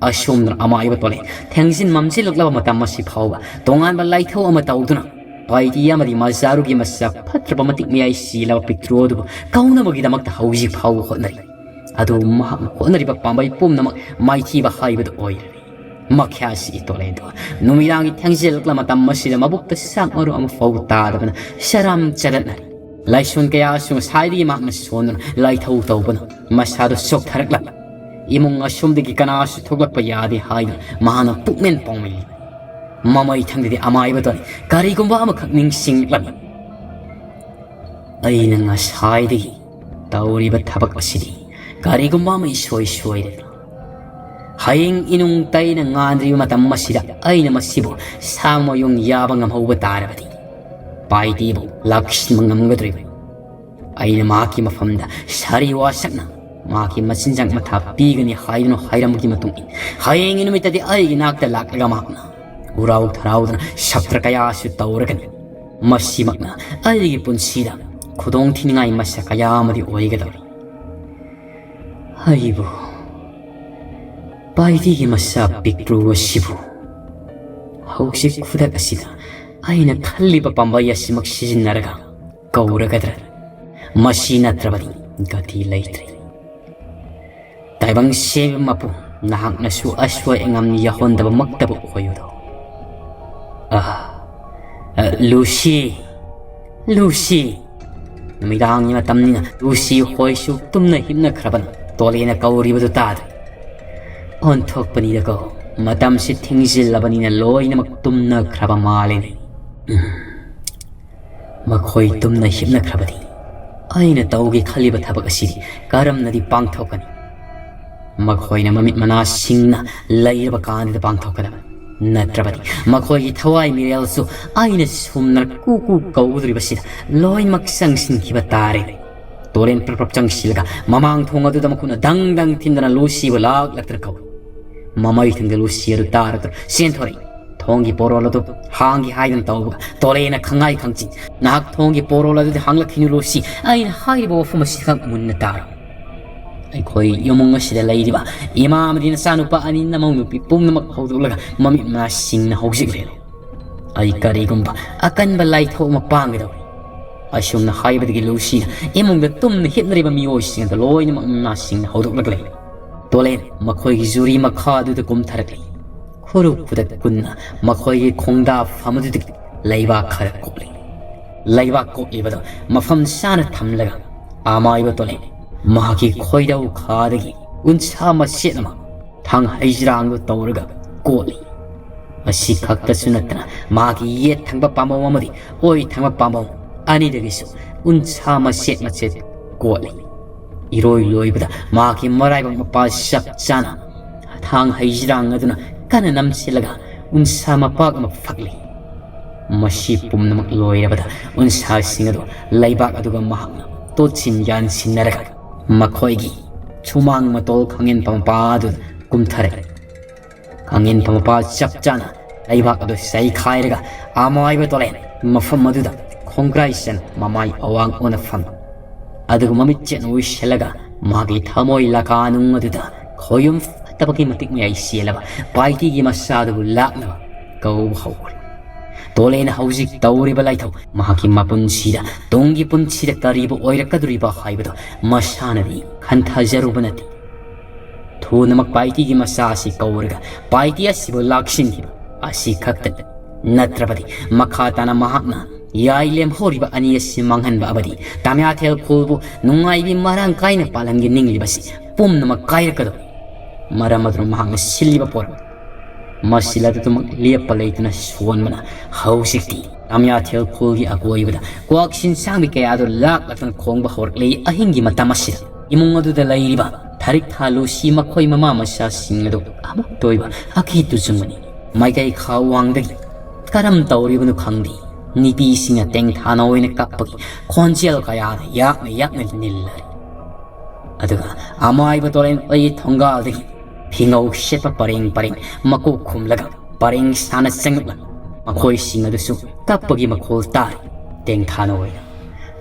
ꯑꯁꯣꯝꯗꯅ ꯑꯃꯥꯏꯕ ꯇꯣꯂꯦ ꯊꯦꯡꯖꯤꯟ ꯃꯝꯁꯤꯜꯂꯛꯂꯕ ꯃꯇꯝ ꯑꯁꯤ ꯐꯥꯎꯕ ꯇꯣꯉꯥꯟꯕ ꯂꯥꯏꯊꯧ ꯑꯃ ꯇꯧꯗꯨꯅ ꯄꯥꯏꯇꯤ ꯑꯃꯗꯤ ꯃꯆꯥꯔꯨꯒꯤ ꯃꯁꯛ ꯐꯠꯇ꯭ꯔꯕ ꯃꯇꯤꯛ ꯃꯌꯥꯏ ꯆꯤꯜꯂꯕ ꯄꯤꯛꯇ꯭ꯔꯨ ꯑꯗꯨꯕꯨ ꯀꯧꯅꯕꯒꯤꯗꯃꯛꯇ ꯍꯧꯖꯤꯛ ꯐꯥꯎꯕ ꯍꯣꯠꯅꯔꯤ꯫ ꯑꯗꯨ ꯃꯍꯥꯛꯅ ꯍꯣꯠꯅꯔꯤꯕ ꯄꯥꯝꯕꯩ ꯄꯨꯝꯅꯃꯛ ꯃꯥꯏꯊꯤꯕ ꯍꯥꯏꯕꯗꯨ ꯑꯣꯏꯔꯦ꯫ ꯃꯈ꯭ꯌꯥꯁꯤꯒꯤ ꯇꯣꯂꯦꯟꯗꯣ ꯅꯨꯃꯤꯗꯥꯡꯒꯤ ꯊꯦꯡꯖꯤꯜꯂꯛꯂ ꯃꯇꯝ ꯑꯁꯤꯗ ꯃꯕꯨꯛꯇ ꯆꯥꯛ ꯃꯔꯨ ꯑꯃ ꯐꯥꯎꯕ ꯇꯥꯗꯕꯅ ꯁꯔꯥꯝ ꯆꯔꯠꯅꯔꯤ꯫ ꯂꯥꯏꯁꯣꯟ ꯀꯌꯥꯁꯨ ꯉꯁꯥꯏꯗꯒꯤ ꯃꯍꯥꯛꯅ ꯁꯣꯟꯗꯨꯅ ꯂꯥꯏꯊꯧ ꯇꯧꯕꯅ ꯃꯁꯥꯗꯨ ꯆꯣꯛꯊꯔꯛꯂꯝꯃꯤ꯫ ꯏꯃꯨꯡ ꯑꯁꯣꯝꯗꯒꯤ ꯀꯅꯥꯁꯨ ꯊꯣꯛꯂꯛꯄ ꯌꯥꯗꯦ ꯍꯥꯏꯗꯨꯅ ꯃꯍꯥꯛꯅ ꯄꯨꯛꯃꯦꯟ ꯄꯥꯎꯃꯦꯜꯂꯤ꯫ ꯃꯃꯩ ꯊꯪꯗꯗꯤ ꯑꯃꯥꯏꯕ ꯇꯣꯂꯦ ꯀꯔꯤꯒꯨꯝꯕ ꯑꯃꯈꯛ ꯅꯤꯡꯁꯤꯡꯂꯛꯂꯝꯃꯤ꯫ ꯑꯩꯅ ꯉꯁꯥꯏꯗꯒꯤ ꯇꯧꯔꯤꯕ ꯊꯕꯛ ꯑꯁꯤꯗꯤ ꯀꯔꯤꯒꯨꯝꯕ ꯑꯃ ꯏꯁꯣꯏ ꯁꯣꯏꯗꯅ ꯍꯌꯦꯡ ꯏꯅꯨꯡ ꯇꯩꯅ ꯉꯥꯟꯗ꯭ꯔꯤꯕ ꯃꯇꯝ ꯑꯁꯤꯗ ꯑꯩꯅ ꯃꯁꯤꯕꯨ ꯁꯥ ꯃꯌꯨꯡ ꯌꯥꯕ ꯉꯝꯍꯧꯕ ꯇꯥꯔꯕꯗꯤ, ꯄꯥꯏꯇꯤꯕꯨ ꯂꯥꯛꯁꯤꯟꯕ ꯉꯝꯒꯗꯧꯔꯤꯕꯅꯤ꯫ ꯑꯩꯅ ꯃꯍꯥꯛꯀꯤ ꯃꯐꯝꯗ ꯁꯥꯔꯤ ꯋꯥꯁꯛꯅ ꯃꯍꯥꯛꯀꯤ ꯃꯆꯤꯟꯖꯥꯛ ꯃꯊꯥ ꯄꯤꯒꯅꯤ ꯍꯥꯏꯗꯨꯅ ꯍꯥꯏꯔꯝꯕꯒꯤ ꯃꯇꯨꯡ ꯏꯟꯅ, ꯍꯌꯦꯡꯒꯤ ꯅꯨꯃꯤꯠꯇꯗꯤ ꯑꯩꯒꯤ ꯅꯥꯛꯇ ꯂꯥꯛꯂꯒ ꯃꯍꯥꯛꯅ ꯎꯔꯥꯎ ꯊꯔꯥꯎꯗꯅ ꯁꯞꯇ꯭ꯔ ꯀꯌꯥꯁꯨ ꯇꯧꯔꯒꯅꯤ꯫ ꯃꯁꯤꯃꯛꯅ ꯑꯩꯒꯤ ꯄꯨꯟꯁꯤꯗ ꯈꯨꯗꯣꯡ ꯊꯤꯅꯤꯡꯉꯥꯏ ꯃꯁꯛ ꯀꯌꯥ ꯑꯃꯗꯤ ꯑꯣꯏꯒꯗꯧꯔꯤ꯫ ꯑꯩꯕꯨ, ꯄꯥꯏꯗꯤꯒꯤ ꯃꯁꯥ ꯄꯤꯛꯇ꯭ꯔꯨ ꯑꯁꯤꯕꯨ ꯍꯧꯖꯤꯛ ꯈꯨꯗꯛ ꯑꯁꯤꯗ ꯑꯩꯅ ꯈꯜꯂꯤꯕ ꯄꯥꯝꯕꯩ ꯑꯁꯤꯃꯛ ꯁꯤꯖꯤꯟꯅꯔꯒ ꯀꯧꯔꯒꯗ꯭ꯔꯥ? ꯃꯁꯤ ꯅꯠꯇ꯭ꯔꯕꯗꯤ ꯒꯇꯤ ꯂꯩꯇ꯭ꯔꯦ꯫ ꯇꯥꯏꯕꯪ ꯁꯦꯝꯕ ꯃꯄꯨ, ꯅꯍꯥꯛꯅꯁꯨ ꯑꯁꯣꯏ ꯑꯉꯥꯝ ꯌꯥꯎꯍꯟꯗꯕꯃꯛꯇꯕꯨ ꯑꯣꯏꯌꯨꯗꯣ꯫ ꯑꯥ, ꯑ, ꯂꯨꯁꯤ, ꯂꯨꯁꯤ꯫ ꯅꯨꯃꯤꯗꯥꯡꯒꯤ ꯃꯇꯝꯅꯤꯅ ꯂꯨꯁꯤ ꯍꯣꯏꯁꯨ ꯇꯨꯝꯅ ꯍꯤꯞꯅꯈ꯭ꯔꯕꯅ ꯇꯣꯂꯦꯅ ꯀꯧꯔꯤꯕꯗꯨ ꯇꯥꯗ꯭ꯔꯦ꯫ ꯑꯣꯟꯊꯣꯛꯄꯅꯤꯗꯀꯣ, ꯃꯇꯝꯁꯤ ꯊꯤꯡꯖꯤꯜꯂꯕꯅꯤꯅ ꯂꯣꯏꯅꯃꯛ ꯇꯨꯝꯅꯈ꯭ꯔꯕ ꯃꯥꯜꯂꯦꯅꯦ꯫ ꯎꯝ꯫ ꯃꯈꯣꯏ ꯇꯨꯝꯅ ꯍꯤꯞꯅꯈ꯭ꯔꯕꯗꯤ ꯑꯩꯅ ꯇꯧꯒꯦ ꯈꯜꯂꯤꯕ ꯊꯕꯛ ꯑꯁꯤꯗꯤ ꯀꯔꯝꯅꯗꯤ ꯄꯥꯡꯊꯣꯛꯀꯅꯤ? ꯃꯈꯣꯏꯅ ꯃꯃꯤꯠ ꯃꯅꯥ ꯁꯤꯡꯅ ꯂꯩꯔꯕ ꯀꯥꯟꯗ ꯄꯥꯡꯊꯣꯛꯀꯗꯕꯅꯤ꯫ ꯅꯠꯇ꯭ꯔꯕꯗꯤ ꯃꯈꯣꯏꯒꯤ ꯊꯋꯥꯏ ꯃꯤꯔꯦꯜꯁꯨ ꯑꯩꯅ ꯁꯨꯝꯅ ꯀꯨ ꯀꯨ ꯀꯧꯒꯗꯧꯔꯤꯕꯁꯤꯗ ꯂꯣꯏꯅꯃꯛ ꯆꯪꯁꯤꯟꯈꯤꯕ ꯇꯥꯔꯦ꯫ ꯇꯣꯔꯦꯟ ꯄ꯭ꯔꯞ ꯄ꯭ꯔꯞ ꯆꯪꯁꯤꯜꯂꯒ ꯃꯃꯥꯡ ꯊꯣꯡ ꯑꯗꯨꯗ ꯃꯈꯨꯠꯅ ꯗꯪ ꯗꯪ ꯊꯤꯟꯗꯅ ꯂꯨꯁꯤꯕꯨ ꯂꯥꯛꯂꯛꯇꯅ ꯀꯧꯏ꯫ ꯃꯃꯩ ꯊꯪꯗ ꯂꯨꯁꯤ ꯑꯗꯨ ꯇꯥꯔꯗꯨꯅ ꯆꯦꯟꯊꯣꯔꯛꯏ꯫ ꯊꯣꯡꯒꯤ ꯄꯣꯔꯣꯜ ꯑꯗꯨ ꯍꯥꯡꯒꯦ ꯍꯥꯏꯗꯅ ꯇꯧꯕꯒ ꯇꯣꯔꯦꯅ ꯈꯪꯉꯥꯏ ꯈꯪꯆꯤꯟ, "ꯅꯍꯥꯛ ꯊꯣꯡꯒꯤ ꯄꯣꯔꯣꯜ ꯑꯗꯨꯗꯤ ꯍꯥꯡꯂꯛꯈꯤꯅꯨ ꯂꯨꯁꯤ, ꯑꯩꯅ ꯍꯥꯏꯔꯤꯕ ꯋꯥꯐꯝ ꯑꯁꯤꯈꯛ ꯃꯨꯟꯅ ꯇꯥꯔꯣ"꯫ ꯑꯩꯈꯣꯏ ꯏꯃꯨꯡ ꯑꯁꯤꯗ ꯂꯩꯔꯤꯕ ꯏꯃꯥ ꯑꯃꯗꯤ ꯅꯆꯥꯅꯨꯄꯥ ꯑꯅꯤ ꯅꯃꯧ ꯅꯨꯄꯤ ꯄꯨꯝꯅꯃꯛ ꯍꯧꯗꯣꯛꯂꯒ ꯃꯃꯤꯠ ꯃꯅꯥꯁꯤꯡꯅ ꯍꯧꯖꯤꯛ ꯂꯩꯔꯦ꯫ ꯑꯩ ꯀꯔꯤꯒꯨꯝꯕ ꯑꯀꯟꯕ ꯂꯥꯏꯊꯣꯛ ꯑꯃ ꯄꯥꯡꯒꯗꯧꯔꯤ꯫ ꯑꯁꯨꯝꯅ ꯍꯥꯏꯕꯗꯒꯤ ꯂꯨꯁꯤꯅ ꯏꯃꯨꯡꯗ ꯇꯨꯝꯅ ꯍꯤꯞꯅꯔꯤꯕ ꯃꯤꯑꯣꯏꯁꯤꯡ ꯑꯗꯨ ꯂꯣꯏꯅꯃꯛ ꯃꯅꯥꯁꯤꯡꯅ ꯍꯧꯗꯣꯛꯂꯒ ꯂꯩꯔꯦ꯫ ꯇꯣꯂꯦꯟ ꯃꯈꯣꯏꯒꯤ ꯖꯨꯔꯤ ꯃꯈꯥ ꯑꯗꯨꯗ ꯀꯨꯝꯊꯔꯛꯂꯤ꯫ ꯈꯨꯔꯨ ꯈꯨꯗꯛ ꯄꯨꯟꯅ ꯃꯈꯣꯏꯒꯤ ꯈꯣꯡꯗꯥꯐꯝ ꯑꯗꯨꯗꯒꯤ ꯂꯩꯕꯥꯛ ꯈꯔ ꯀꯣꯠꯂꯤ꯫ ꯂꯩꯕꯥꯛ ꯀꯣꯠꯂꯤꯕꯗꯨ ꯃꯐꯝ ꯆꯥꯅ ꯊꯝꯂꯒ ꯑꯃꯥꯏꯕ ꯇꯣꯂꯦꯟ ꯃꯍꯥꯛꯀꯤ ꯈꯣꯏꯗꯧ ꯈꯥꯗꯒꯤ ꯎꯟꯁꯥ ꯃꯆꯦꯠ ꯑꯃ ꯊꯥꯡ ꯍꯩꯖ꯭ꯔꯥꯡꯗꯨ ꯇꯧꯔꯒ ꯀꯣꯠꯂꯤ꯫ ꯑꯁꯤ ꯈꯛꯇꯁꯨ ꯅꯠꯇꯅ ꯃꯍꯥꯛꯀꯤ ꯌꯦꯠ ꯊꯪꯕ ꯄꯥꯝꯕꯣꯝ ꯑꯃꯗꯤ ꯑꯣꯏ ꯊꯪꯕ ꯄꯥꯝꯕꯣꯝ ꯑꯅꯤꯗꯒꯤꯁꯨ ꯎꯟꯁꯥ ꯃꯆꯦꯠ ꯃꯆꯦꯠ ꯀꯣꯠꯂꯤ꯫ ꯏꯔꯣꯏ ꯂꯣꯏꯕꯗ ꯃꯍꯥꯛꯀꯤ ꯃꯔꯥꯏꯕꯛ ꯃꯄꯥ ꯆꯞ ꯆꯥꯅ ꯊꯥꯡ ꯍꯩꯖꯤꯔꯥꯡ ꯑꯗꯨꯅ ꯀꯟꯅ ꯅꯝꯁꯤꯜꯂꯒ ꯎꯟꯁꯥ ꯃꯄꯥꯛ ꯑꯃ ꯐꯛꯂꯤ꯫ ꯃꯁꯤ ꯄꯨꯝꯅꯃꯛ ꯂꯣꯏꯔꯕꯗ ꯎꯟꯁꯥꯁꯤꯡ ꯑꯗꯨ ꯂꯩꯕꯥꯛ ꯑꯗꯨꯒ ꯃꯍꯥꯛꯅ ꯇꯣꯠꯁꯤꯟ ꯌꯥꯟꯁꯤꯟꯅꯔꯒ ꯃꯈꯣꯏꯒꯤ ꯁꯨꯃꯥꯡ ꯃꯇꯣꯜ ꯈꯥꯡꯉꯦꯟꯐꯝ ꯃꯄꯥ ꯑꯗꯨꯗ ꯀꯨꯝꯊꯔꯛꯏ꯫ ꯈꯥꯡꯉꯦꯟꯐꯝ ꯃꯄꯥ ꯆꯞ ꯆꯥꯅ ꯂꯩꯕꯥꯛ ꯑꯗꯨ ꯆꯩꯈꯥꯏꯔꯒ ꯑꯃꯥꯏꯕ ꯇꯣꯂꯦꯟ ꯃꯐꯝ ꯑꯗꯨꯗ ꯈꯣꯡꯒ꯭ꯔꯥꯏ ꯆꯟ ꯃꯃꯥꯏ ꯑꯋꯥꯡ ꯑꯣꯟꯅ ꯐꯝꯃꯤ꯫ ꯑꯗꯨꯒ ꯃꯃꯤꯠ ꯆꯦꯠꯅ ꯎꯏꯁꯤꯜꯂꯒ ꯃꯥꯒꯤ ꯊꯃꯣꯏ ꯂꯀꯥꯅꯨꯡ ꯑꯗꯨꯗ ꯈꯣꯌꯨꯝ ꯐꯠꯇꯕꯒꯤ ꯃꯇꯤꯛ ꯃꯌꯥꯏ ꯆꯦꯜꯂꯕ ꯄꯥꯏꯇꯤꯒꯤ ꯃꯆꯥꯗꯨꯕꯨ ꯂꯥꯛꯅꯕ ꯀꯧꯕ ꯍꯧꯈ꯭ꯔꯦ꯫ ꯇꯣꯂꯦꯟ ꯍꯧꯖꯤꯛ ꯇꯧꯔꯤꯕ ꯂꯥꯏꯊꯧ ꯃꯍꯥꯛꯀꯤ ꯃꯄꯨꯟꯁꯤꯗ ꯇꯨꯡꯒꯤ ꯄꯨꯟꯁꯤꯗ ꯀꯔꯤꯕꯨ ꯑꯣꯏꯔꯛꯀꯗꯧꯔꯤꯕ ꯍꯥꯏꯕꯗꯨ ꯃꯁꯥꯅꯗꯤ ꯈꯟꯊꯖꯔꯨꯕ ꯅꯠꯇꯦ꯫ ꯊꯨꯅꯃꯛ ꯄꯥꯏꯇꯤꯒꯤ ꯃꯆꯥ ꯑꯁꯤ ꯀꯧꯔꯒ ꯄꯥꯏꯇꯤ ꯑꯁꯤꯕꯨ ꯂꯥꯛꯁꯤꯟꯈꯤꯕ ꯑꯁꯤ ꯈꯛꯇꯅꯤ꯫ ꯅꯠꯇ꯭ꯔꯕꯗꯤ ꯃꯈꯥ ꯇꯥꯅ ꯃꯍꯥꯛꯅ ꯌꯥꯏ ꯂꯦꯝꯍꯧꯔꯤꯕ ꯑꯅꯤ ꯑꯁꯤ ꯃꯥꯡꯍꯟꯕ ꯑꯃꯗꯤ ꯇꯥꯃꯤꯌꯥꯊꯦꯜ ꯈꯨꯜꯕꯨ ꯅꯨꯡꯉꯥꯏꯕꯤ ꯃꯔꯥꯡ ꯀꯥꯏꯅ ꯄꯥꯜꯍꯟꯒꯦ ꯅꯤꯡꯂꯤꯕꯁꯤ ꯄꯨꯝꯅꯃꯛ ꯀꯥꯏꯔꯛꯀꯗꯧꯔꯤ꯫ ꯃꯔꯝ ꯑꯗꯨꯅ ꯃꯍꯥꯛꯅ ꯁꯤꯜꯂꯤꯕ ꯄꯣꯔꯝ ꯃꯁꯤꯜ ꯑꯗꯨꯃꯛ ꯂꯦꯞꯄ ꯂꯩꯇꯅ ꯁꯣꯟꯕꯅ ꯍꯧꯖꯤꯛꯇꯤ ꯇꯥꯃꯤꯌꯥꯊꯦꯜ ꯈꯨꯜꯒꯤ ꯑꯀꯣꯏꯕꯗ ꯀ꯭ꯋꯥꯛ ꯁꯤꯟꯁꯥꯡꯕꯤ ꯀꯌꯥ ꯑꯗꯨ ꯂꯥꯛꯂꯛꯇꯨꯅ ꯈꯣꯡꯕ ꯍꯧꯔꯛꯂꯤ꯫ ꯑꯍꯤꯡꯒꯤ ꯃꯇꯝ ꯑꯁꯤꯗ ꯏꯃꯨꯡ ꯑꯗꯨꯗ ꯂꯩꯔꯤꯕ ꯊꯔꯤꯛ ꯊꯥ ꯂꯨꯁꯤ ꯃꯈꯣꯏ ꯃꯃꯥ ꯃꯆꯥꯁꯤꯡ ꯑꯗꯨ ꯑꯃꯠꯇ ꯑꯣꯏꯕ ꯑꯀꯤ ꯇꯨꯖꯨꯡꯕꯅꯤ꯫ ꯃꯥꯏꯀꯩ ꯈꯥ ꯋꯥꯡꯗꯒꯤ ꯀꯔꯝ ꯇꯧꯔꯤꯕꯅꯣ ꯈꯪꯗꯦ, ꯅꯨꯄꯤꯁꯤꯡꯅ ꯇꯦꯡꯊꯥꯅ ꯑꯣꯏꯅ ꯀꯞꯄꯒꯤ ꯈꯣꯟꯖꯦꯜ ꯀꯌꯥꯅ ꯌꯥꯛꯅ ꯌꯥꯛꯅ ꯅꯤꯜꯂꯔꯤ꯫ ꯑꯗꯨꯒ ꯑꯃꯥꯏꯕ ꯇꯣꯔꯦꯟ ꯑꯣꯏ ꯊꯣꯡꯒꯥꯜꯗꯒꯤ ꯐꯤꯉꯧ ꯁꯦꯠꯄ ꯄꯔꯦꯡ ꯄꯔꯦꯡ ꯃꯀꯣꯛ ꯈꯨꯝꯂꯒ ꯄꯔꯦꯡ ꯁꯥꯅ ꯆꯪꯂꯛꯂ ꯃꯈꯣꯏꯁꯤꯡ ꯑꯗꯨꯁꯨ ꯀꯞꯄꯒꯤ ꯃꯈꯣꯜ ꯇꯥꯔꯤ꯫ ꯇꯦꯡꯊꯥꯅ ꯑꯣꯏꯅ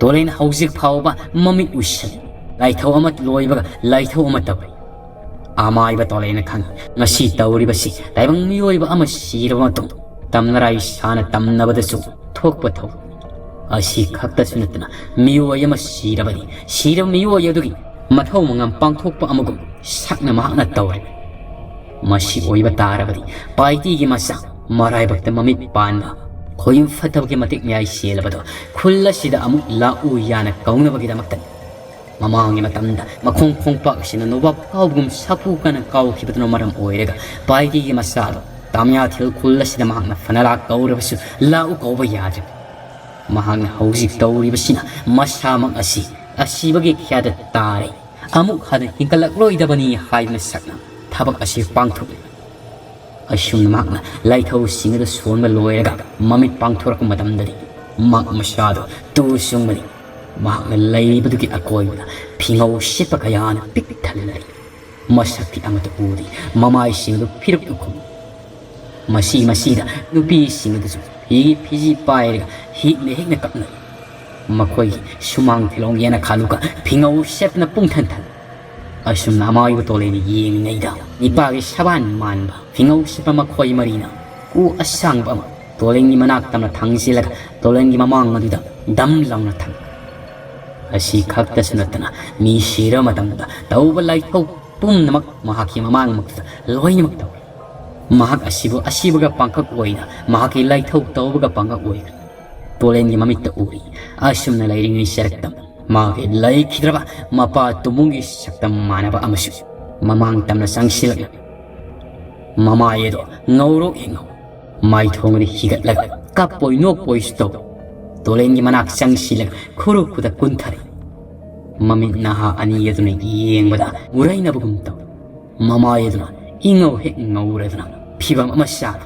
ꯇꯣꯔꯦꯟ ꯍꯧꯖꯤꯛ ꯐꯥꯎꯕ ꯃꯃꯤꯠ ꯎꯏꯁꯤꯜꯂꯤ꯫ ꯂꯥꯏꯊꯧ ꯑꯃ ꯂꯣꯏꯕꯒ ꯂꯥꯏꯊꯧ ꯑꯃ ꯇꯧꯔꯤ꯫ ꯑꯃꯥꯏꯕ ꯇꯣꯂꯦꯅ ꯈꯪꯏ, ꯉꯁꯤ ꯇꯧꯔꯤꯕꯁꯤ ꯇꯥꯏꯕꯪ ꯃꯤꯑꯣꯏꯕ ꯑꯃ ꯁꯤꯔꯕ ꯃꯇꯨꯡ ꯇꯝꯅꯔꯥꯏ ꯁꯥꯅ ꯇꯝꯅꯕꯗꯁꯨ ꯊꯣꯛꯄ ꯊꯧꯗꯣꯛ꯫ ꯑꯁꯤ ꯈꯛꯇꯁꯨ ꯅꯠꯇꯅ ꯃꯤꯑꯣꯏ ꯑꯃ ꯁꯤꯔꯕꯗꯤ ꯁꯤꯔꯕ ꯃꯤꯑꯣꯏ ꯑꯗꯨꯒꯤ ꯃꯊꯧ ꯃꯉꯝ ꯄꯥꯡꯊꯣꯛꯄ ꯑꯃꯒꯨꯝ ꯁꯛꯅ ꯃꯍꯥꯛꯅ ꯇꯧꯔꯤ꯫ ꯃꯁꯤ ꯑꯣꯏꯕ ꯇꯥꯔꯕꯗꯤ ꯄꯥꯏꯇꯤꯒꯤ ꯃꯆꯥ ꯃꯔꯥꯏꯕꯛꯇ ꯃꯃꯤꯠ ꯄꯥꯟꯕ ꯈꯣꯌꯨꯝ ꯐꯠꯇꯕꯒꯤ ꯃꯇꯤꯛ ꯃꯌꯥꯏ ꯆꯦꯜꯂꯕꯗꯣ ꯈꯨꯜ ꯑꯁꯤꯗ ꯑꯃꯨꯛ ꯂꯥꯛꯎ ꯌꯥꯅ ꯀꯧꯅꯕꯒꯤꯗꯃꯛꯇꯅꯤ꯫ ꯃꯃꯥꯡꯒꯤ ꯃꯇꯝꯗ ꯃꯈꯣꯡ ꯈꯣꯡꯄꯥꯛ ꯑꯁꯤꯅ ꯅꯣꯕꯥꯞ ꯀꯥꯎꯕꯒꯨꯝ ꯁꯥꯐꯨ ꯀꯟꯅ ꯀꯥꯎꯈꯤꯕꯗꯨꯅ ꯃꯔꯝ ꯑꯣꯏꯔꯒ ꯄꯥꯏꯇꯤꯒꯤ ꯃꯆꯥꯗꯣ ꯇꯥꯃꯤꯌꯥꯊꯦꯜ ꯈꯨꯜ ꯑꯁꯤꯗ ꯃꯍꯥꯛꯅ ꯐꯅ ꯂꯥꯛ ꯀꯧꯔꯕꯁꯨ ꯂꯥꯛꯎ ꯀꯧꯕ ꯌꯥꯗ꯭ꯔꯦ꯫ ꯃꯍꯥꯛꯅ ꯍꯧꯖꯤꯛ ꯇꯧꯔꯤꯕꯁꯤꯅ ꯃꯁꯥꯃꯛ ꯑꯁꯤ ꯑꯁꯤꯕꯒꯤ ꯈ꯭ꯌꯥꯗ ꯇꯥꯔꯦ꯫ ꯑꯃꯨꯛ ꯍꯟꯅ ꯍꯤꯡꯒꯠꯂꯛꯂꯣꯏꯗꯕꯅꯤ ꯍꯥꯏꯗꯨꯅ ꯁꯛꯅ ꯊꯕꯛ ꯑꯁꯤ ꯄꯥꯡꯊꯣꯛꯂꯤ꯫ ꯑꯁꯨꯝꯅ ꯃꯍꯥꯛꯅ ꯂꯥꯏꯊꯧꯁꯤꯡ ꯑꯗꯨ ꯁꯣꯟꯕ ꯂꯣꯏꯔꯒ ꯃꯃꯤꯠ ꯄꯥꯡꯊꯣꯔꯛꯄ ꯃꯇꯝꯗꯗꯤ ꯃꯍꯥꯛ ꯃꯁꯥꯗꯨ ꯇꯨ ꯆꯨꯡꯕꯅꯤ꯫ ꯃꯍꯥꯛꯅ ꯂꯩꯔꯤꯕꯗꯨꯒꯤ ꯑꯀꯣꯏꯕꯗ ꯐꯤꯉꯧ ꯁꯤꯠꯄ ꯀꯌꯥꯅ ꯄꯤꯛ ꯊꯜꯂꯦ꯫ ꯃꯁꯛꯇꯤ ꯑꯃꯠꯇ ꯎꯗꯦ꯫ ꯃꯃꯥꯏꯁꯤꯡꯗꯨ ꯐꯤꯔꯨꯛ ꯈꯨꯝꯃꯤ꯫ ꯃꯁꯤ ꯃꯁꯤꯗ ꯅꯨꯄꯤꯁꯤꯡ ꯑꯗꯨꯁꯨ ꯐꯤꯒꯤ ꯐꯤꯖꯤ ꯄꯥꯏꯔꯒ ꯍꯤꯛꯅ ꯍꯤꯛꯅ ꯀꯞꯅꯔꯤ꯫ ꯃꯈꯣꯏꯒꯤ ꯁꯨꯃꯥꯡ ꯐꯤꯂꯣꯡ ꯌꯦꯅꯈꯥ ꯂꯨꯒ ꯐꯤꯉꯧ ꯁꯦꯠꯇꯅ ꯄꯨꯡꯊꯟ ꯊꯜꯂꯤ꯫ ꯑꯁꯨꯝꯅ ꯑꯃꯥꯏꯕ ꯇꯣꯂꯦꯟ ꯌꯦꯡꯂꯤꯉꯩꯗ ꯅꯤꯄꯥꯒꯤ ꯁꯕꯥꯟ ꯃꯥꯟꯕ ꯐꯤꯉꯧ ꯁꯦꯠꯄ ꯃꯈꯣꯏ ꯃꯔꯤꯅ ꯀꯨ ꯑꯁꯥꯡꯕ ꯑꯃ ꯇꯣꯂꯦꯟꯒꯤ ꯃꯅꯥꯛ ꯇꯝꯅ ꯊꯥꯡꯖꯤꯜꯂꯒ ꯇꯣꯂꯦꯟꯒꯤ ꯃꯃꯥꯡ ꯑꯗꯨꯗ ꯗꯝ ꯂꯥꯎꯅ ꯊꯝꯃꯤ꯫ ꯑꯁꯤ ꯈꯛꯇꯁꯨ ꯅꯠꯇꯅ ꯃꯤ ꯁꯤꯔꯕ ꯃꯇꯝꯗ ꯇꯧꯕ ꯂꯥꯏꯊꯧ ꯄꯨꯝꯅꯃꯛ ꯃꯍꯥꯛꯀꯤ ꯃꯃꯥꯡꯃꯛꯇ ꯂꯣꯏꯅꯃꯛ ꯇꯧꯏ꯫ ꯃꯍꯥꯛ ꯑꯁꯤꯕꯨ ꯑꯁꯤꯕꯒ ꯄꯥꯡꯈꯛ ꯑꯣꯏꯅ ꯃꯍꯥꯛꯀꯤ ꯂꯥꯏꯊꯧ ꯇꯧꯕꯒ ꯄꯥꯡꯈꯛ ꯑꯣꯏꯈ꯭ꯔꯦ꯫ ꯇꯣꯂꯦꯟꯒꯤ ꯃꯃꯤꯠꯇ ꯎꯔꯤ꯫ ꯑꯁꯨꯝꯅ ꯂꯩꯔꯤꯉꯩ ꯆꯔꯛꯇ ꯃꯥꯒꯤ ꯂꯩꯈꯤꯗ꯭ꯔꯕ ꯃꯄꯥ ꯇꯨꯃꯨꯡꯒꯤ ꯁꯛꯇꯝ ꯃꯥꯟꯅꯕ ꯑꯃꯁꯨ ꯃꯃꯥꯡ ꯇꯝꯅ ꯆꯪꯁꯤꯜꯂꯛꯂꯦ꯫ ꯃꯃꯥꯏ ꯑꯗꯣ ꯉꯧꯔꯣꯛ ꯌꯦꯡꯉꯧ ꯃꯥꯏꯊꯣꯡꯗ ꯍꯤꯒꯠꯂꯒ ꯀꯞꯄꯣꯏ ꯅꯣꯛꯄꯣꯏꯁꯨ ꯇꯧ꯫ ꯇꯣꯂꯦꯟꯒꯤ ꯃꯅꯥꯛ ꯆꯪꯁꯤꯜꯂꯒ ꯈꯨꯔꯨ ꯈꯨꯗ ꯀꯨꯟꯊꯔꯤ꯫ ꯃꯃꯤꯠ ꯅꯍꯥ ꯑꯅꯤ ꯑꯗꯨꯅ ꯌꯦꯡꯕꯗ ꯎꯔꯩꯅꯕꯒꯨꯝ ꯇꯧ꯫ ꯃꯃꯥꯏ ꯑꯗꯨꯅ ꯏꯉꯧ ꯍꯦꯛ ꯉꯧꯔꯗꯨꯅ ꯐꯤꯕꯝ ꯑꯃ ꯆꯥꯔꯦ꯫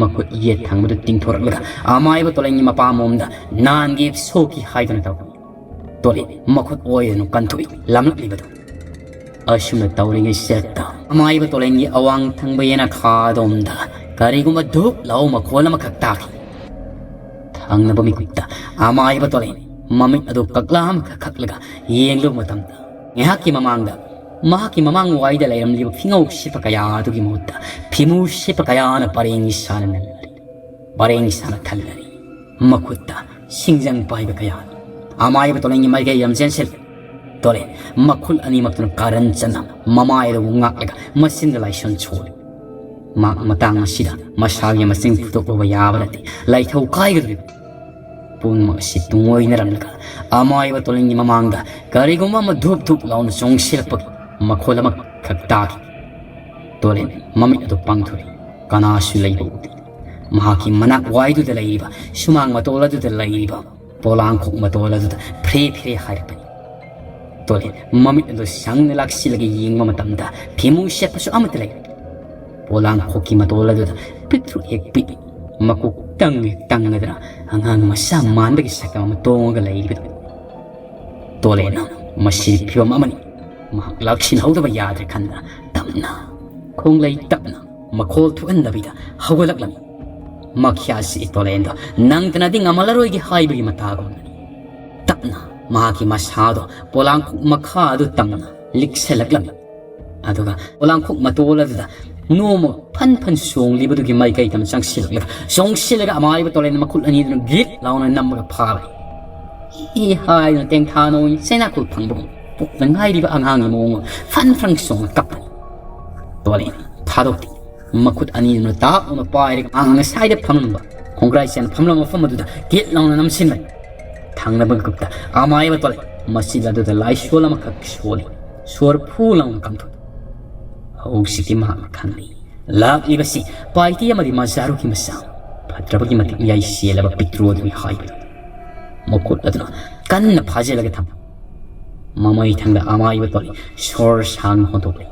ꯃꯈꯨꯠ ꯌꯦꯠ ꯊꯪꯕꯗ ꯇꯤꯡꯊꯣꯔꯛꯂꯒ ꯑꯃꯥꯏꯕ ꯇꯣꯂꯦꯟꯒꯤ ꯃꯄꯥ ꯃꯣꯝꯗ ꯅꯥꯟꯒꯤ ꯁꯣꯛꯀꯤ ꯍꯥꯏꯗꯨꯅ ꯇꯧꯏ꯫ ꯇꯣꯂꯦꯟ ꯃꯈꯨꯠ ꯑꯣꯏꯗꯨꯅ ꯀꯟꯊꯣꯛꯏ ꯂꯝꯂꯛꯂꯤꯕꯗꯨ꯫ ꯑꯁꯨꯝꯅ ꯇꯧꯔꯤꯉꯩ ꯁꯦꯠꯇ ꯑꯃꯥꯏꯕ ꯇꯣꯂꯦꯟꯒꯤ ꯑꯋꯥꯡ ꯊꯪꯕ ꯌꯦꯅꯈꯥꯗꯣꯝꯗ ꯀꯔꯤꯒꯨꯝꯕ ꯙꯨꯞ ꯂꯥꯎ ꯃꯈꯣꯜ ꯑꯃꯈꯛ ꯇꯥꯈꯤ꯫ ꯊꯪꯅꯕ ꯃꯤꯀꯨꯞꯇ ꯑꯃꯥꯏꯕ ꯇꯣꯂꯦꯟ ꯃꯃꯤꯠ ꯑꯗꯨ ꯀꯛꯂꯥ ꯑꯃꯈꯛ ꯈꯛꯂꯒ ꯌꯦꯡꯂꯨꯕ ꯃꯇꯝꯗ ꯉꯥꯏꯍꯥꯛꯀꯤ ꯃꯃꯥꯡꯗ ꯃꯍꯥꯛꯀꯤ ꯃꯃꯥꯡ ꯋꯥꯏꯗ ꯂꯩꯔꯝꯂꯤꯕ ꯐꯤꯉꯧ ꯁꯤꯠꯄ ꯀꯌꯥ ꯑꯗꯨꯒꯤ ꯃꯍꯨꯠꯇ ꯐꯤꯃꯨ ꯁꯤꯠꯄ ꯀꯌꯥꯅ ꯄꯔꯦꯡ ꯁꯥꯅ ꯅꯜꯂꯔꯤ꯫ ꯄꯔꯦꯡ ꯁꯥꯅ ꯊꯜꯂꯔꯤ꯫ ꯃꯈꯨꯠꯇ ꯁꯤꯡꯖꯪ ꯄꯥꯏꯕ ꯀꯌꯥꯅ ꯑꯃꯥꯏꯕ ꯇꯣꯂꯦꯟꯒꯤ ꯃꯥꯏꯀꯩ ꯌꯥꯝ ꯆꯦꯟꯁꯤꯜꯂꯤ꯫ ꯇꯣꯂꯦꯟ ꯃꯈꯨꯜ ꯑꯅꯤꯃꯛꯇꯨꯅ ꯀꯥꯔꯟ ꯆꯠꯅ ꯃꯃꯥꯏ ꯑꯗꯨꯕꯨ ꯉꯥꯛꯂꯒ ꯃꯆꯤꯟꯗ ꯂꯥꯏꯁꯣꯟ ꯁꯣꯜꯂꯤ꯫ ꯃꯍꯥꯛ ꯃꯇꯥꯡ ꯑꯁꯤꯗ ꯃꯁꯥꯒꯤ ꯃꯆꯤꯟ ꯐꯨꯗꯣꯛꯂꯨꯕ ꯌꯥꯕ ꯅꯠꯇꯦ꯫ ꯂꯥꯏꯊꯧ ꯀꯥꯏꯒꯗꯧꯔꯤꯕ ꯄꯨꯝꯅꯃꯛ ꯑꯁꯤ ꯇꯨꯡꯑꯣꯏꯅꯔꯝꯂꯒ ꯑꯃꯥꯏꯕ ꯇꯣꯂꯦꯟꯒꯤ ꯃꯃꯥꯡꯗ ꯀꯔꯤꯒꯨꯝꯕ ꯑꯃ ꯙꯨꯞ ꯙꯨꯞ ꯂꯥꯎꯅ ꯆꯣꯡꯁꯤꯜꯂꯛꯄꯒꯤ ꯃꯈꯣꯜ ꯑꯃꯈꯛ ꯇꯥꯈꯤ꯫ ꯇꯣꯂꯦꯟ ꯃꯃꯤꯠ ꯑꯗꯨ ꯄꯥꯡꯊꯣꯔꯛꯏ꯫ ꯀꯅꯥꯁꯨ ꯂꯩꯕ ꯎꯗꯦ꯫ ꯃꯍꯥꯛꯀꯤ ꯃꯅꯥꯛ ꯋꯥꯏꯗꯨꯗ ꯂꯩꯔꯤꯕ ꯁꯨꯃꯥꯡ ꯃꯇꯣꯜ ꯑꯗꯨꯗ ꯂꯩꯔꯤꯕ ꯄꯣꯂꯥꯡꯈꯣꯛ ꯃꯇꯣꯜ ꯑꯗꯨꯗ ꯐ꯭ꯔꯦ ꯐ꯭ꯔꯦ ꯍꯥꯏꯔꯛꯄꯅꯤ꯫ ꯇꯣꯂꯦꯟ ꯃꯃꯤꯠ ꯑꯗꯨ ꯁꯪꯅ ꯂꯥꯛꯁꯤꯜꯂꯒ ꯌꯦꯡꯕ ꯃꯇꯝꯗ ꯐꯤꯃꯨ ꯁꯦꯠꯄꯁꯨ ꯑꯃꯠꯇ ꯂꯩ꯫ ꯄꯣꯂꯥꯡꯈꯣꯛꯀꯤ ꯃꯇꯣꯜ ꯑꯗꯨꯗ ꯄꯤꯛꯇ꯭ꯔꯨ ꯍꯦꯛ ꯄꯤꯛꯏ꯫ ꯃꯀꯣꯛ ꯇꯪ ꯍꯦꯛ ꯇꯪꯉꯗꯅ ꯑꯉꯥꯡ ꯃꯆꯥ ꯃꯥꯟꯕꯒꯤ ꯁꯛꯇꯝ ꯑꯃ ꯇꯣꯡꯉꯒ ꯂꯩꯔꯤꯕꯗꯨ꯫ ꯇꯣꯂꯦꯟꯅ ꯃꯁꯤꯗꯤ ꯐꯤꯕꯝ ꯑꯃꯅꯤ, ꯃꯍꯥꯛ ꯂꯥꯛꯁꯤꯟꯍꯧꯗꯕ ꯌꯥꯗ꯭ꯔꯦ ꯈꯟꯗꯅ ꯇꯞꯅ, ꯈꯣꯡꯂꯩ ꯇꯞꯅ, ꯃꯈꯣꯜ ꯊꯣꯛꯍꯟꯗꯕꯤꯗ ꯍꯧꯒꯠꯂꯛꯂꯝꯃꯤ꯫ ꯃꯈ꯭ꯌꯥꯁꯤ ꯇꯣꯂꯦꯟꯗꯣ ꯅꯪꯗꯅꯗꯤ ꯉꯝꯍꯜꯂꯔꯣꯏꯒꯦ ꯍꯥꯏꯕꯒꯤ ꯃꯇꯥꯒꯨꯝꯕꯅꯤ꯫ ꯇꯞꯅ ꯃꯍꯥꯛꯀꯤ ꯃꯁꯥꯗꯣ ꯄꯣꯂꯥꯡꯈꯣꯛ ꯃꯈꯥ ꯑꯗꯨ ꯇꯝꯅ ꯂꯤꯛꯁꯜꯂꯛꯂꯝꯃꯤ꯫ ꯑꯗꯨꯒ ꯄꯣꯂꯥꯡꯈꯣꯛ ꯃꯇꯣꯜ ꯑꯗꯨꯗ ꯅꯣꯡꯃ ꯐꯟ ꯐꯟ ꯆꯣꯡꯂꯤꯕꯗꯨꯒꯤ ꯃꯥꯏꯀꯩꯗ ꯆꯪꯁꯤꯜꯂꯛꯂꯒ, ꯆꯣꯡꯁꯤꯜꯂꯒ ꯑꯃꯥꯏꯕ ꯇꯣꯂꯦꯟꯅ ꯃꯈꯨꯠ ꯑꯅꯤꯗꯨꯅ ꯒꯤꯠ ꯂꯥꯎꯅ ꯅꯝꯃꯒ ꯐꯥꯕꯅꯤ꯫ ꯏ ꯍꯥꯏꯗꯨꯅ ꯇꯦꯡꯊꯥ ꯅꯣꯡ ꯆꯩꯅꯥꯈꯣꯜ ꯐꯪꯕꯒꯨꯝ ꯄꯣꯛꯇ ꯉꯥꯏꯔꯤꯕ ꯑꯉꯥꯡꯒꯤ ꯃꯑꯣꯡ ꯐꯟ ꯐꯟ ꯆꯣꯡꯅ ꯀꯞꯄꯅꯤ꯫ ꯇꯣꯂꯦꯟ ꯊꯥꯗꯣꯛꯇꯦ꯫ ꯃꯈꯨꯠ ꯑꯅꯤꯗꯨꯅ ꯇꯥꯞ ꯂꯥꯎꯅ ꯄꯥꯏꯔꯒ ꯃꯍꯥꯛꯅ ꯉꯁꯥꯏꯗ ꯐꯝꯂꯝꯕ ꯈꯣꯡꯒ꯭ꯔꯥꯏ ꯆꯦꯟ ꯐꯝꯂꯝꯕ ꯃꯐꯝ ꯑꯗꯨꯗ ꯒꯤꯠ ꯂꯥꯎꯅ ꯅꯝꯁꯤꯟꯕꯅꯤ꯫ ꯊꯪꯅꯕ ꯒ꯭ꯔꯨꯞꯇ ꯑꯃꯥꯏꯕ ꯇꯣꯂꯦꯟ ꯃꯆꯤꯜ ꯑꯗꯨꯗ ꯂꯥꯏꯁꯣꯜ ꯑꯃꯈꯛ ꯁꯣꯜꯂꯤ꯫ ꯁꯣꯔ ꯐꯨ ꯂꯥꯎꯅ ꯀꯥꯝꯊꯣꯛꯏ꯫ ꯍꯧꯖꯤꯛꯇꯤ ꯃꯍꯥꯛꯅ ꯈꯪꯂꯤ, ꯂꯥꯛꯂꯤꯕꯁꯤ ꯄꯥꯏꯇꯤ ꯑꯃꯗꯤ ꯃꯖꯥꯔꯨꯒꯤ ꯃꯆꯥ, ꯐꯠꯇ꯭ꯔꯕꯒꯤ ꯃꯇꯤꯛ ꯃꯌꯥꯏ ꯆꯦꯜꯂꯕ ꯄꯤꯛꯇ꯭ꯔꯨ ꯑꯗꯨꯅꯤ ꯍꯥꯏꯕꯗꯨ꯫ ꯃꯈꯨꯠ ꯑꯗꯨꯅ ꯀꯟꯅ ꯐꯥꯖꯤꯜꯂꯒ ꯊꯝꯃꯤ꯫ ꯃꯃꯩ ꯊꯪꯗ ꯑꯃꯥꯏꯕ ꯇꯣꯂꯦꯟ ꯁꯣꯔ ꯁꯥꯡꯅ ꯍꯣꯟꯗꯣꯛꯂꯤ꯫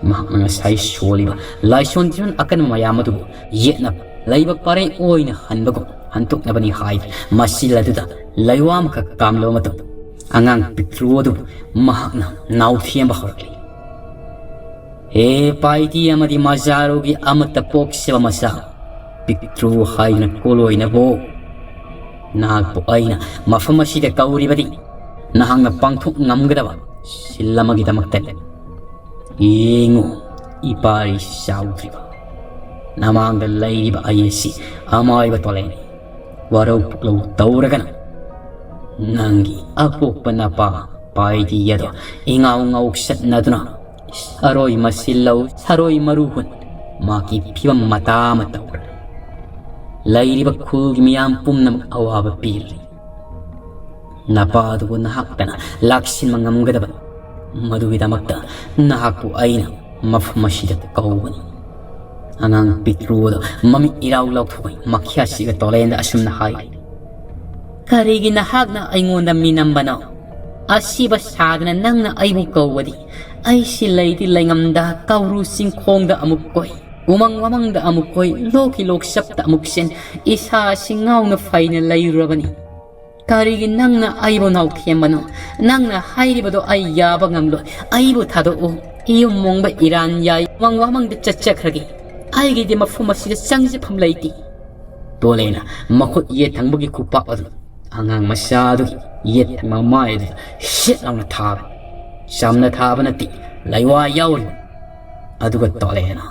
ꯃꯍꯥꯛꯅ ꯉꯁꯥꯏ ꯁꯣꯜꯂꯤꯕ ꯂꯥꯏꯁꯣꯟ ꯇꯤꯁꯣꯟ ꯑꯀꯟꯕ ꯃꯌꯥꯝ ꯑꯗꯨꯕꯨ ꯌꯦꯠꯅꯕ ꯂꯩꯕꯛ ꯄꯔꯦꯡ ꯑꯣꯏꯅ ꯍꯟꯕꯒꯨꯝ ꯍꯟꯇꯣꯛꯅꯕꯅꯤ ꯍꯥꯏꯗꯨꯅ ꯃꯆꯤꯜ ꯑꯗꯨꯗ ꯂꯩꯋꯥ ꯑꯃꯈꯛ ꯀꯥꯝꯂꯕ ꯃꯇꯨꯡ, ꯑꯉꯥꯡ ꯄꯤꯛꯇ꯭ꯔꯨ ꯑꯗꯨꯕꯨ ꯃꯍꯥꯛꯅ ꯅꯥꯎꯊꯦꯝꯕ ꯍꯧꯔꯛꯂꯤ꯫ "ꯍꯦ ꯄꯥꯏꯇꯤ ꯑꯃꯗꯤ ꯃꯖꯥꯔꯨꯒꯤ ꯑꯃꯠꯇ ꯄꯣꯛꯆꯕ ꯃꯆꯥ, ꯄꯤꯛꯇ꯭ꯔꯨ ꯍꯥꯏꯗꯨꯅ ꯀꯣꯂꯣꯏꯅꯕꯣ, ꯅꯍꯥꯛꯄꯨ ꯑꯩꯅ ꯃꯐꯝ ꯑꯁꯤꯗ ꯀꯧꯔꯤꯕꯗꯤ ꯅꯍꯥꯛꯅ ꯄꯥꯡꯊꯣꯛ ꯉꯝꯒꯗꯕ ꯁꯤꯜ ꯑꯃꯒꯤꯗꯃꯛꯇꯅꯤ꯫ ꯌꯦꯡꯉꯨ, ꯏꯄꯥꯔꯤ ꯆꯥꯎꯗ꯭ꯔꯤꯕ ꯅꯃꯥꯡꯗ ꯂꯩꯔꯤꯕ ꯑꯩ ꯑꯁꯤ ꯑꯃꯥꯏꯕ ꯇꯣꯂꯦꯟꯅꯤ꯫ ꯋꯥꯔꯧ ꯄꯨꯛꯂꯧ ꯇꯧꯔꯒꯅ ꯅꯪꯒꯤ ꯑꯄꯣꯛꯄ ꯅꯄꯥ ꯄꯥꯏꯗꯤ ꯑꯗꯣ ꯏꯉꯥꯎ ꯉꯥꯎꯁꯠꯅꯗꯨꯅ ꯁꯔꯣꯏ ꯃꯁꯤꯜꯂꯧ ꯁꯔꯣꯏ ꯃꯔꯨ ꯍꯨꯟ ꯃꯥꯒꯤ ꯐꯤꯕꯝ ꯃꯇꯥ ꯑꯃ ꯇꯧꯔꯦ꯫ ꯂꯩꯔꯤꯕ ꯈꯨꯜꯒꯤ ꯃꯤꯌꯥꯝ ꯄꯨꯝꯅꯃꯛ ꯑꯋꯥꯕ ꯄꯤꯔꯤ꯫ ꯅꯄꯥ ꯑꯗꯨꯕꯨ ꯅꯍꯥꯛꯇꯅ ꯂꯥꯛꯁꯤꯟꯕ ꯉꯝꯒꯗꯕꯅꯤ꯫ ꯃꯗꯨꯒꯤꯗꯃꯛꯇ ꯅꯍꯥꯛꯄꯨ ꯑꯩꯅ ꯃꯐꯝ ꯑꯁꯤꯗ ꯀꯧꯕꯅꯤ꯫" ꯑꯉꯥꯡ ꯄꯤꯛꯇ꯭ꯔꯨ ꯑꯗꯨ ꯃꯃꯤꯠ ꯏꯔꯥꯎ ꯂꯥꯎꯊꯣꯛꯏ꯫ ꯃꯈ꯭ꯌꯥꯁꯤꯒ ꯇꯣꯂꯦꯟꯗ ꯑꯁꯨꯝꯅ ꯍꯥꯏꯔꯤ, "ꯀꯔꯤꯒꯤ ꯅꯍꯥꯛꯅ ꯑꯩꯉꯣꯟꯗ ꯃꯤꯅꯝꯕꯅꯣ? ꯑꯁꯤꯕ ꯁꯥꯗꯅ ꯅꯪꯅ ꯑꯩꯕꯨ ꯀꯧꯕꯗꯤ, ꯑꯩꯁꯤ ꯂꯩꯗꯤ ꯂꯩꯉꯝꯗ ꯀꯧꯔꯨ ꯆꯤꯡꯈꯣꯡꯗ ꯑꯃꯨꯛ ꯀꯣꯏ, ꯎꯃꯪ ꯋꯥꯃꯪꯗ ꯑꯃꯨꯛ ꯀꯣꯏ, ꯂꯣꯛꯀꯤ ꯂꯣꯛꯆꯞꯇ ꯑꯃꯨꯛ ꯆꯦꯟ, ꯏꯁꯥꯁꯤ ꯉꯥꯎꯅ ꯐꯩꯅ ꯂꯩꯔꯨꯔꯕꯅꯤ꯫ ꯀꯔꯤꯒꯤ ꯅꯪꯅ ꯑꯩꯕꯨ ꯅꯥꯎꯊꯦꯝꯕꯅꯣ? ꯅꯪꯅ ꯍꯥꯏꯔꯤꯕꯗꯣ ꯑꯩ ꯌꯥꯕ ꯉꯝꯂꯣꯏ꯫ ꯑꯩꯕꯨ ꯊꯥꯗꯣꯛꯎ꯫ ꯏꯌꯨꯝ ꯃꯣꯡꯕ ꯏꯔꯥꯟ ꯌꯥꯏ, ꯎꯃꯪ ꯋꯥꯃꯪꯗ ꯆꯠꯆꯈ꯭ꯔꯒꯦ꯫ ꯑꯩꯒꯤꯗꯤ ꯃꯐꯝ ꯑꯁꯤꯗ ꯆꯪꯖꯐꯝ ꯂꯩꯇꯦ꯫ ꯇꯣꯂꯦꯅ ꯃꯈꯨꯠ ꯌꯦꯠ ꯊꯪꯕꯒꯤ ꯈꯨꯄꯥꯛ ꯑꯗꯨ ꯑꯉꯥꯡ ꯃꯆꯥ ꯑꯗꯨꯒꯤ ꯌꯦꯠ ꯊꯪꯕ ꯃꯥꯏ ꯑꯗꯨꯗ ꯁꯤꯠ ꯂꯥꯎꯅ ꯊꯥꯕ꯫ ꯆꯝꯅ ꯊꯥꯕ ꯅꯠꯇꯦ, ꯂꯩꯋꯥ ꯌꯥꯎꯔꯤꯕ꯫ ꯑꯗꯨꯒ ꯇꯣꯂꯦꯅ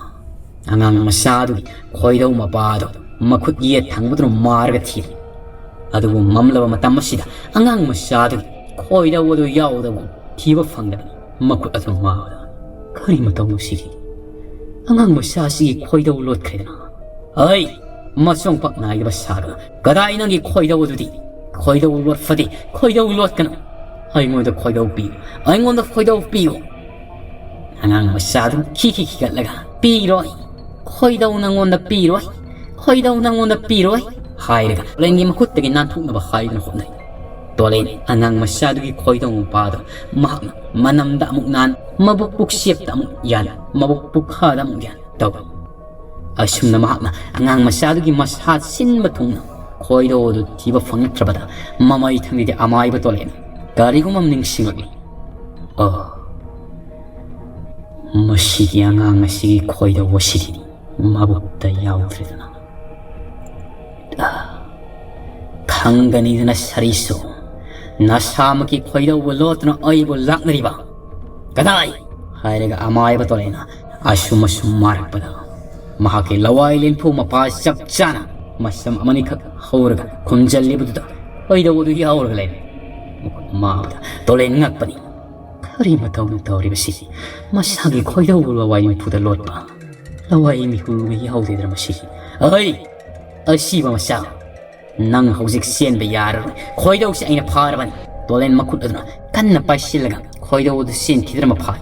ꯑꯉꯥꯡ ꯃꯆꯥ ꯑꯗꯨꯒꯤ ꯈꯣꯏꯗꯧ ꯃꯄꯥ ꯑꯗꯨ ꯃꯈꯨꯠ ꯌꯦꯠ ꯊꯪꯕꯗꯨꯅ ꯃꯥꯔꯒ ꯊꯤꯔꯦ꯫ ꯑꯗꯨꯕꯨ ꯃꯝꯂꯕ ꯃꯇꯝ ꯑꯁꯤꯗ ꯑꯉꯥꯡ ꯃꯆꯥ ꯑꯗꯨꯒꯤ ꯈꯣꯏꯗꯧ ꯑꯗꯨ ꯌꯥꯎꯗꯕ ꯊꯤꯕ ꯐꯪꯗꯕꯅꯤ꯫ ꯃꯈꯨꯠ ꯑꯗꯨ ꯃꯥꯕꯗ, "ꯀꯔꯤ ꯃꯇꯧꯅꯣ ꯁꯤꯗꯤ? ꯑꯉꯥꯡ ꯃꯆꯥ ꯑꯁꯤꯒꯤ ꯈꯣꯏꯗꯧ ꯂꯣꯠꯈ꯭ꯔꯦꯗꯅ꯫ ꯍꯩ, ꯃꯆꯣꯡ ꯄꯥꯛ ꯅꯥꯏꯗꯕ ꯁꯥꯗꯅ, ꯀꯗꯥꯏ ꯅꯪꯒꯤ ꯈꯣꯏꯗꯧ ꯑꯗꯨꯗꯤ? ꯈꯣꯏꯗꯧ ꯂꯣꯠꯐꯗꯦ, ꯈꯣꯏꯗꯧ ꯂꯣꯠꯀꯅꯨ꯫ ꯑꯩꯉꯣꯟꯗ ꯈꯣꯏꯗꯧ ꯄꯤꯌꯨ, ꯑꯩꯉꯣꯟꯗ ꯈꯣꯏꯗꯧ ꯄꯤꯌꯨ!" ꯑꯉꯥꯡ ꯃꯆꯥꯗꯨ ꯈꯤꯈꯤ ꯈꯤꯒꯠꯂꯒ, "ꯄꯤꯔꯣꯏ, ꯈꯣꯏꯗꯧ ꯅꯪꯉꯣꯟꯗ ꯄꯤꯔꯣꯏ, ꯈꯣꯏꯗꯧ ꯅꯪꯉꯣꯟꯗ ꯄꯤꯔꯣꯏ" ꯍꯥꯏꯔꯒ ꯇꯣꯂꯦꯟꯒꯤ ꯃꯈꯨꯠꯇꯒꯤ ꯅꯥꯟꯊꯣꯛꯅꯕ ꯍꯥꯏꯗꯨꯅ ꯍꯣꯠꯅꯩ꯫ ꯇꯣꯂꯦꯟ ꯑꯉꯥꯡ ꯃꯆꯥꯗꯨꯒꯤ ꯈꯣꯏꯗꯧ ꯃꯄꯥꯗꯣ ꯃꯍꯥꯛꯅ ꯃꯅꯝꯗ ꯑꯃꯨꯛ ꯅꯥꯟ, ꯃꯕꯨꯛ ꯄꯨꯛꯆꯦꯞꯇ ꯑꯃꯨꯛ ꯌꯥꯟ, ꯃꯕꯨꯛ ꯄꯨꯛꯈꯥꯗ ꯑꯃꯨꯛ ꯌꯥꯟ ꯇꯧꯏ꯫ ꯑꯁꯨꯝꯅ ꯃꯍꯥꯛꯅ ꯑꯉꯥꯡ ꯃꯆꯥꯗꯨꯒꯤ ꯃꯁꯥ ꯁꯤꯟꯕ ꯊꯨꯡꯅ ꯈꯣꯏꯗꯧ ꯑꯗꯨ ꯊꯤꯕ ꯐꯪꯂꯛꯇ꯭ꯔꯕꯗ ꯃꯃꯩ ꯊꯪꯗꯗꯤ ꯑꯃꯥꯏꯕ ꯇꯣꯂꯦꯟ ꯀꯔꯤꯒꯨꯝꯕ ꯑꯃ ꯅꯤꯡꯁꯤꯡꯂꯛꯂꯤ꯫ ꯑꯣ, ꯃꯁꯤꯒꯤ ꯑꯉꯥꯡ ꯑꯁꯤꯒꯤ ꯈꯣꯏꯗꯧ ꯑꯁꯤꯗꯤ ꯃꯕꯨꯛꯇ ꯌꯥꯎꯗ꯭ꯔꯦꯗꯅ꯫ "ꯈꯪꯒꯅꯤꯗꯅ ꯁꯥꯔꯤꯁꯨ, ꯅꯁꯥꯃꯛꯀꯤ ꯈꯣꯏꯗꯧꯕꯨ ꯂꯣꯠꯇꯨꯅ ꯑꯩꯕꯨ ꯂꯥꯛꯅꯔꯤꯕ? ꯀꯗꯥꯏ?" ꯍꯥꯏꯔꯒ ꯑꯃꯥꯏꯕ ꯇꯣꯂꯦꯟꯅ ꯑꯁꯨꯝ ꯑꯁꯨꯝ ꯃꯥꯔꯛꯄꯗ, ꯃꯍꯥꯛꯀꯤ ꯂꯋꯥꯏ ꯂꯦꯟꯐꯨ ꯃꯄꯥ ꯆꯞ ꯆꯥꯅ ꯃꯁꯝ ꯑꯃꯅꯤꯈꯛ ꯍꯧꯔꯒ ꯈꯨꯝꯖꯜꯂꯤꯕꯗꯨꯗ ꯈꯣꯏꯗꯧ ꯑꯗꯨ ꯌꯥꯎꯔꯒ ꯂꯩꯔꯝꯃꯤ꯫ ꯃꯈꯨꯠ ꯃꯥꯕꯗ ꯇꯣꯂꯦꯟ ꯉꯛꯄꯅꯤ꯫ ꯀꯔꯤ ꯃꯇꯧꯅꯣ ꯇꯧꯔꯤꯕꯁꯤ? ꯃꯁꯥꯒꯤ ꯈꯣꯏꯗꯧꯕꯨ ꯂꯋꯥꯏ ꯂꯦꯟꯐꯨꯗ ꯂꯣꯠꯄ? ꯂꯋꯥꯏ ꯃꯤꯍꯨꯜꯒ ꯌꯥꯎꯗꯦꯗꯅ ꯃꯁꯤ꯫ ꯑꯩ, ꯑꯁꯤꯕ ꯃꯆꯥ, ꯅꯪ ꯍꯧꯖꯤꯛ ꯆꯦꯟꯕ ꯌꯥꯔꯔꯣꯏ꯫ ꯈꯣꯏꯗꯧꯁꯦ ꯑꯩꯅ ꯐꯥꯔꯕꯅꯤ꯫ ꯇꯣꯂꯦꯟ ꯃꯈꯨꯠ ꯑꯗꯨꯅ ꯀꯟꯅ ꯄꯥꯏꯁꯤꯜꯂꯒ ꯈꯣꯏꯗꯧ ꯑꯗꯨ ꯆꯦꯟꯈꯤꯗ꯭ꯔ ꯃꯐꯥꯏ꯫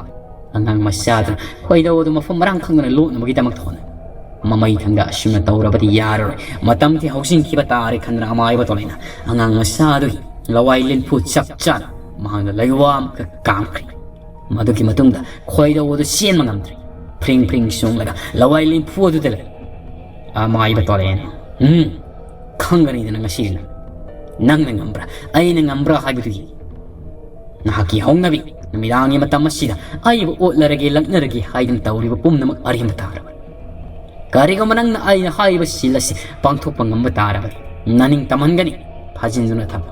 ꯑꯉꯥꯡ ꯃꯆꯥꯗꯨꯅ ꯈꯣꯏꯗꯧ ꯑꯗꯨ ꯃꯐꯝ ꯃꯔꯥꯡ ꯈꯪꯗꯅ ꯂꯣꯠꯅꯕꯒꯤꯗꯃꯛꯇ ꯍꯣꯠꯅꯩ꯫ ꯃꯃꯩ ꯊꯪꯗ ꯑꯁꯨꯝꯅ ꯇꯧꯔꯕꯗꯤ ꯌꯥꯔꯔꯣꯏ꯫ ꯃꯇꯝꯗꯤ ꯍꯧꯖꯤꯟꯈꯤꯕ ꯇꯥꯔꯦ ꯈꯟꯗꯨꯅ ꯑꯃꯥꯏꯕ ꯇꯣꯂꯦꯟꯅ ꯑꯉꯥꯡ ꯃꯆꯥ ꯑꯗꯨꯒꯤ ꯂꯋꯥꯏ ꯂꯦꯟꯐꯨ ꯆꯞ ꯆꯥꯅ ꯃꯍꯥꯛꯅ ꯂꯩꯋꯥ ꯑꯃꯈꯛ ꯀꯥꯝꯈ꯭ꯔꯦ꯫ ꯃꯗꯨꯒꯤ ꯃꯇꯨꯡꯗ ꯈꯣꯏꯗꯧ ꯑꯗꯨ ꯆꯦꯟꯕ ꯉꯝꯗ꯭ꯔꯦ꯫ ꯐ꯭ꯔꯤꯡ ꯐ꯭ꯔꯤꯡ ꯆꯣꯡꯂꯒ ꯂꯋꯥꯏ ꯂꯦꯝꯐꯨ ꯑꯗꯨꯗ ꯂꯩ꯫ ꯑꯃꯥꯏꯕ ꯇꯣꯂꯦꯟ, ꯎꯝ, ꯈꯪꯒꯅꯤꯗꯅ ꯉꯁꯤꯗꯤ ꯅꯪ꯫ ꯅꯪꯅ ꯉꯝꯕ꯭ꯔꯥ, ꯑꯩꯅ ꯉꯝꯕ꯭ꯔꯥ ꯍꯥꯏꯕꯗꯨꯒꯤ꯫ ꯅꯍꯥꯛꯀꯤ ꯍꯧꯅꯕꯤ, ꯅꯨꯃꯤꯗꯥꯡꯒꯤ ꯃꯇꯝ ꯑꯁꯤꯗ ꯑꯩꯕꯨ ꯑꯣꯠꯂꯔꯒꯦ, ꯂꯛꯅꯔꯒꯦ ꯍꯥꯏꯗꯨꯅ ꯇꯧꯔꯤꯕ ꯄꯨꯝꯅꯃꯛ ꯑꯔꯦꯝꯕ ꯇꯥꯔꯕꯅꯤ꯫ ꯀꯔꯤꯒꯨꯝꯕ ꯅꯪꯅ ꯑꯩꯅ ꯍꯥꯏꯔꯤꯕ ꯁꯤꯜ ꯑꯁꯤ ꯄꯥꯡꯊꯣꯛꯄ ꯉꯝꯕ ꯇꯥꯔꯕꯗꯤ, ꯅꯅꯤꯡ ꯇꯝꯍꯟꯒꯅꯤ, ꯐꯥꯖꯤꯟꯗꯨꯅ ꯊꯝꯃꯨ꯫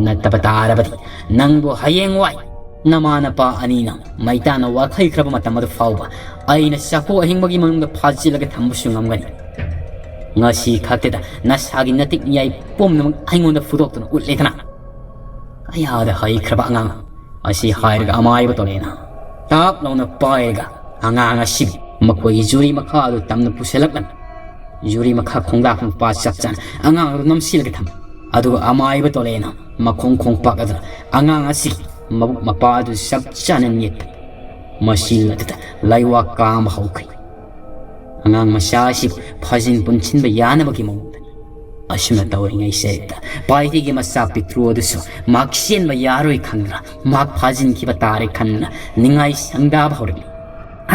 ꯅꯠꯇꯕ ꯇꯥꯔꯕꯗꯤ, ꯅꯪꯕꯨ ꯍꯌꯦꯡꯋꯥꯏ ꯅꯃꯥ ꯅꯄꯥ ꯑꯅꯤꯅ ꯃꯩꯇꯥꯟꯅ ꯋꯥꯈꯩꯈ꯭ꯔꯕ ꯃꯇꯝ ꯑꯗꯨ ꯐꯥꯎꯕ ꯑꯩꯅ ꯆꯐꯨ ꯑꯍꯤꯡꯕꯒꯤ ꯃꯅꯨꯡꯗ ꯐꯥꯖꯤꯜꯂꯒ ꯊꯝꯕꯁꯨ ꯉꯝꯒꯅꯤ꯫ ꯉꯁꯤ ꯈꯛꯇꯗ ꯅꯁꯥꯒꯤ ꯅꯇꯤꯛ ꯅꯤꯌꯥꯏ ꯄꯨꯝꯅꯃꯛ ꯑꯩꯉꯣꯟꯗ ꯐꯨꯗꯣꯛꯇꯨꯅ ꯎꯠꯂꯦꯗꯅ꯫ ꯑꯌꯥꯗ ꯍꯩꯈ꯭ꯔꯕ ꯑꯉꯥꯡ꯫ ꯑꯁꯤ ꯍꯥꯏꯔꯒ ꯑꯃꯥꯏꯕ ꯇꯣꯂꯦꯅ ꯇꯥꯞ ꯂꯥꯎꯅ ꯄꯥꯏꯔꯒ ꯑꯉꯥꯡ ꯑꯁꯤꯕꯨ ꯃꯈꯣꯏꯒꯤ ꯖꯨꯔꯤ ꯃꯈꯥ ꯑꯗꯨ ꯇꯝꯅ ꯄꯨꯁꯤꯜꯂꯛꯂꯝꯃꯤ꯫ ꯖꯨꯔꯤ ꯃꯈꯥ ꯈꯣꯡꯗꯥꯛꯄ ꯃꯄꯥ ꯆꯞ ꯆꯥꯅ ꯑꯉꯥꯡ ꯑꯗꯨ ꯅꯝꯁꯤꯜꯂꯒ ꯊꯝꯃꯤ꯫ ꯑꯗꯨꯒ ꯑꯃꯥꯏꯕ ꯇꯣꯂꯦꯅ ꯃꯈꯣꯡ ꯈꯣꯡꯄꯥꯛ ꯑꯗꯨꯅ ꯑꯉꯥꯡ ꯑꯁꯤꯒꯤ ꯃꯕꯨꯛ ꯃꯄꯥ ꯑꯗꯨ ꯆꯞ ꯆꯥꯅ ꯅꯦꯠꯄ꯫ ꯃꯁꯤ ꯑꯗꯨꯗ ꯂꯩꯋꯥ ꯀꯥꯝꯕ ꯍꯧꯈ꯭ꯔꯦ꯫ ꯑꯉꯥꯡ ꯃꯆꯥ ꯑꯁꯤꯕꯨ ꯐꯥꯖꯤꯟ ꯄꯨꯟꯁꯤꯟꯕ ꯌꯥꯅꯕꯒꯤ ꯃꯑꯣꯡꯗꯅꯤ꯫ ꯑꯁꯨꯝꯅ ꯇꯧꯔꯤꯉꯩꯁꯤꯗ ꯄꯥꯏꯊꯤꯒꯤ ꯃꯆꯥ ꯄꯤꯛꯇ꯭ꯔꯨ ꯑꯗꯨꯁꯨ ꯃꯍꯥꯛ ꯆꯦꯟꯕ ꯌꯥꯔꯣꯏ ꯈꯟꯗꯨꯅ, ꯃꯍꯥꯛ ꯐꯥꯖꯤꯟꯈꯤꯕ ꯇꯥꯔꯦ ꯈꯟꯗꯨꯅ ꯅꯤꯡꯉꯥꯏ ꯁꯪꯗꯥꯕ ꯍꯧꯔꯛꯂꯤ꯫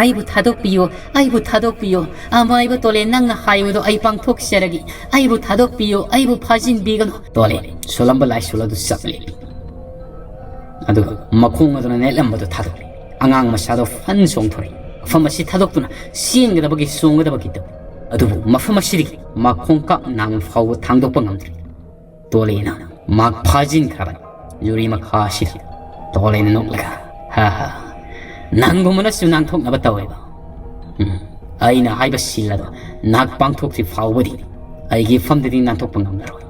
"ꯑꯩꯕꯨ ꯊꯥꯗꯣꯛꯄꯤꯌꯨ, ꯑꯩꯕꯨ ꯊꯥꯗꯣꯛꯄꯤꯌꯨ꯫ ꯑꯃꯥꯏꯕ ꯇꯣꯂꯦ, ꯅꯪꯅ ꯍꯥꯏꯕꯗꯣ ꯑꯩ ꯄꯥꯡꯊꯣꯛꯆꯔꯒꯦ꯫ ꯑꯩꯕꯨ ꯊꯥꯗꯣꯛꯄꯤꯌꯨ, ꯑꯩꯕꯨ ꯐꯥꯖꯤꯟꯕꯤꯒꯅꯨ꯫" ꯇꯣꯂꯦ ꯁꯣꯜꯂꯝꯕ ꯂꯥꯏꯁꯣꯜ ꯑꯗꯨ ꯆꯞ ꯂꯦꯞꯄꯤ꯫ ꯑꯗꯨꯒ ꯃꯈꯣꯡ ꯑꯗꯨꯅ ꯅꯦꯠꯂꯝꯕꯗꯨ ꯊꯥꯗꯣꯛꯂꯦ꯫ ꯑꯉꯥꯡ ꯃꯆꯥꯗꯣ ꯐꯟ ꯆꯣꯡꯊꯣꯔꯛꯏ꯫ ꯃꯐꯝ ꯑꯁꯤ ꯊꯥꯗꯣꯛꯇꯨꯅ ꯆꯦꯟꯒꯗꯕꯒꯤ ꯆꯣꯡꯒꯗꯕꯒꯤ ꯇꯧꯏ꯫ ꯑꯗꯨꯕꯨ ꯃꯐꯝ ꯑꯁꯤꯗꯒꯤ ꯃꯈꯣꯡ ꯀꯥꯞ ꯅꯥꯝꯃ ꯐꯥꯎꯕ ꯊꯥꯡꯗꯣꯛꯄ ꯉꯝꯗ꯭ꯔꯦ꯫ ꯇꯣꯂꯦꯅ ꯃꯍꯥꯛ ꯐꯥꯖꯤꯟꯈ꯭ꯔꯕꯅꯤ꯫ ꯖꯨꯔꯤ ꯃꯈꯥ ꯑꯁꯤꯗ ꯇꯣꯂꯦꯅ ꯅꯣꯛꯂꯒ, "ꯍꯥ ꯍꯥ, ꯅꯪꯒꯨꯝꯕꯅꯁꯨ ꯅꯥꯟꯊꯣꯛꯅꯕ ꯇꯧꯋꯦꯕ꯫ ꯎꯝ, ꯑꯩꯅ ꯍꯥꯏꯕ ꯁꯤꯜ ꯑꯗꯣ ꯅꯍꯥꯛ ꯄꯥꯡꯊꯣꯛꯇ꯭ꯔꯤ ꯐꯥꯎꯕꯗꯤ ꯑꯩꯒꯤ ꯏꯐꯝꯗꯗꯤ ꯅꯥꯟꯊꯣꯛꯄ ꯉꯝꯂꯔꯣꯏ꯫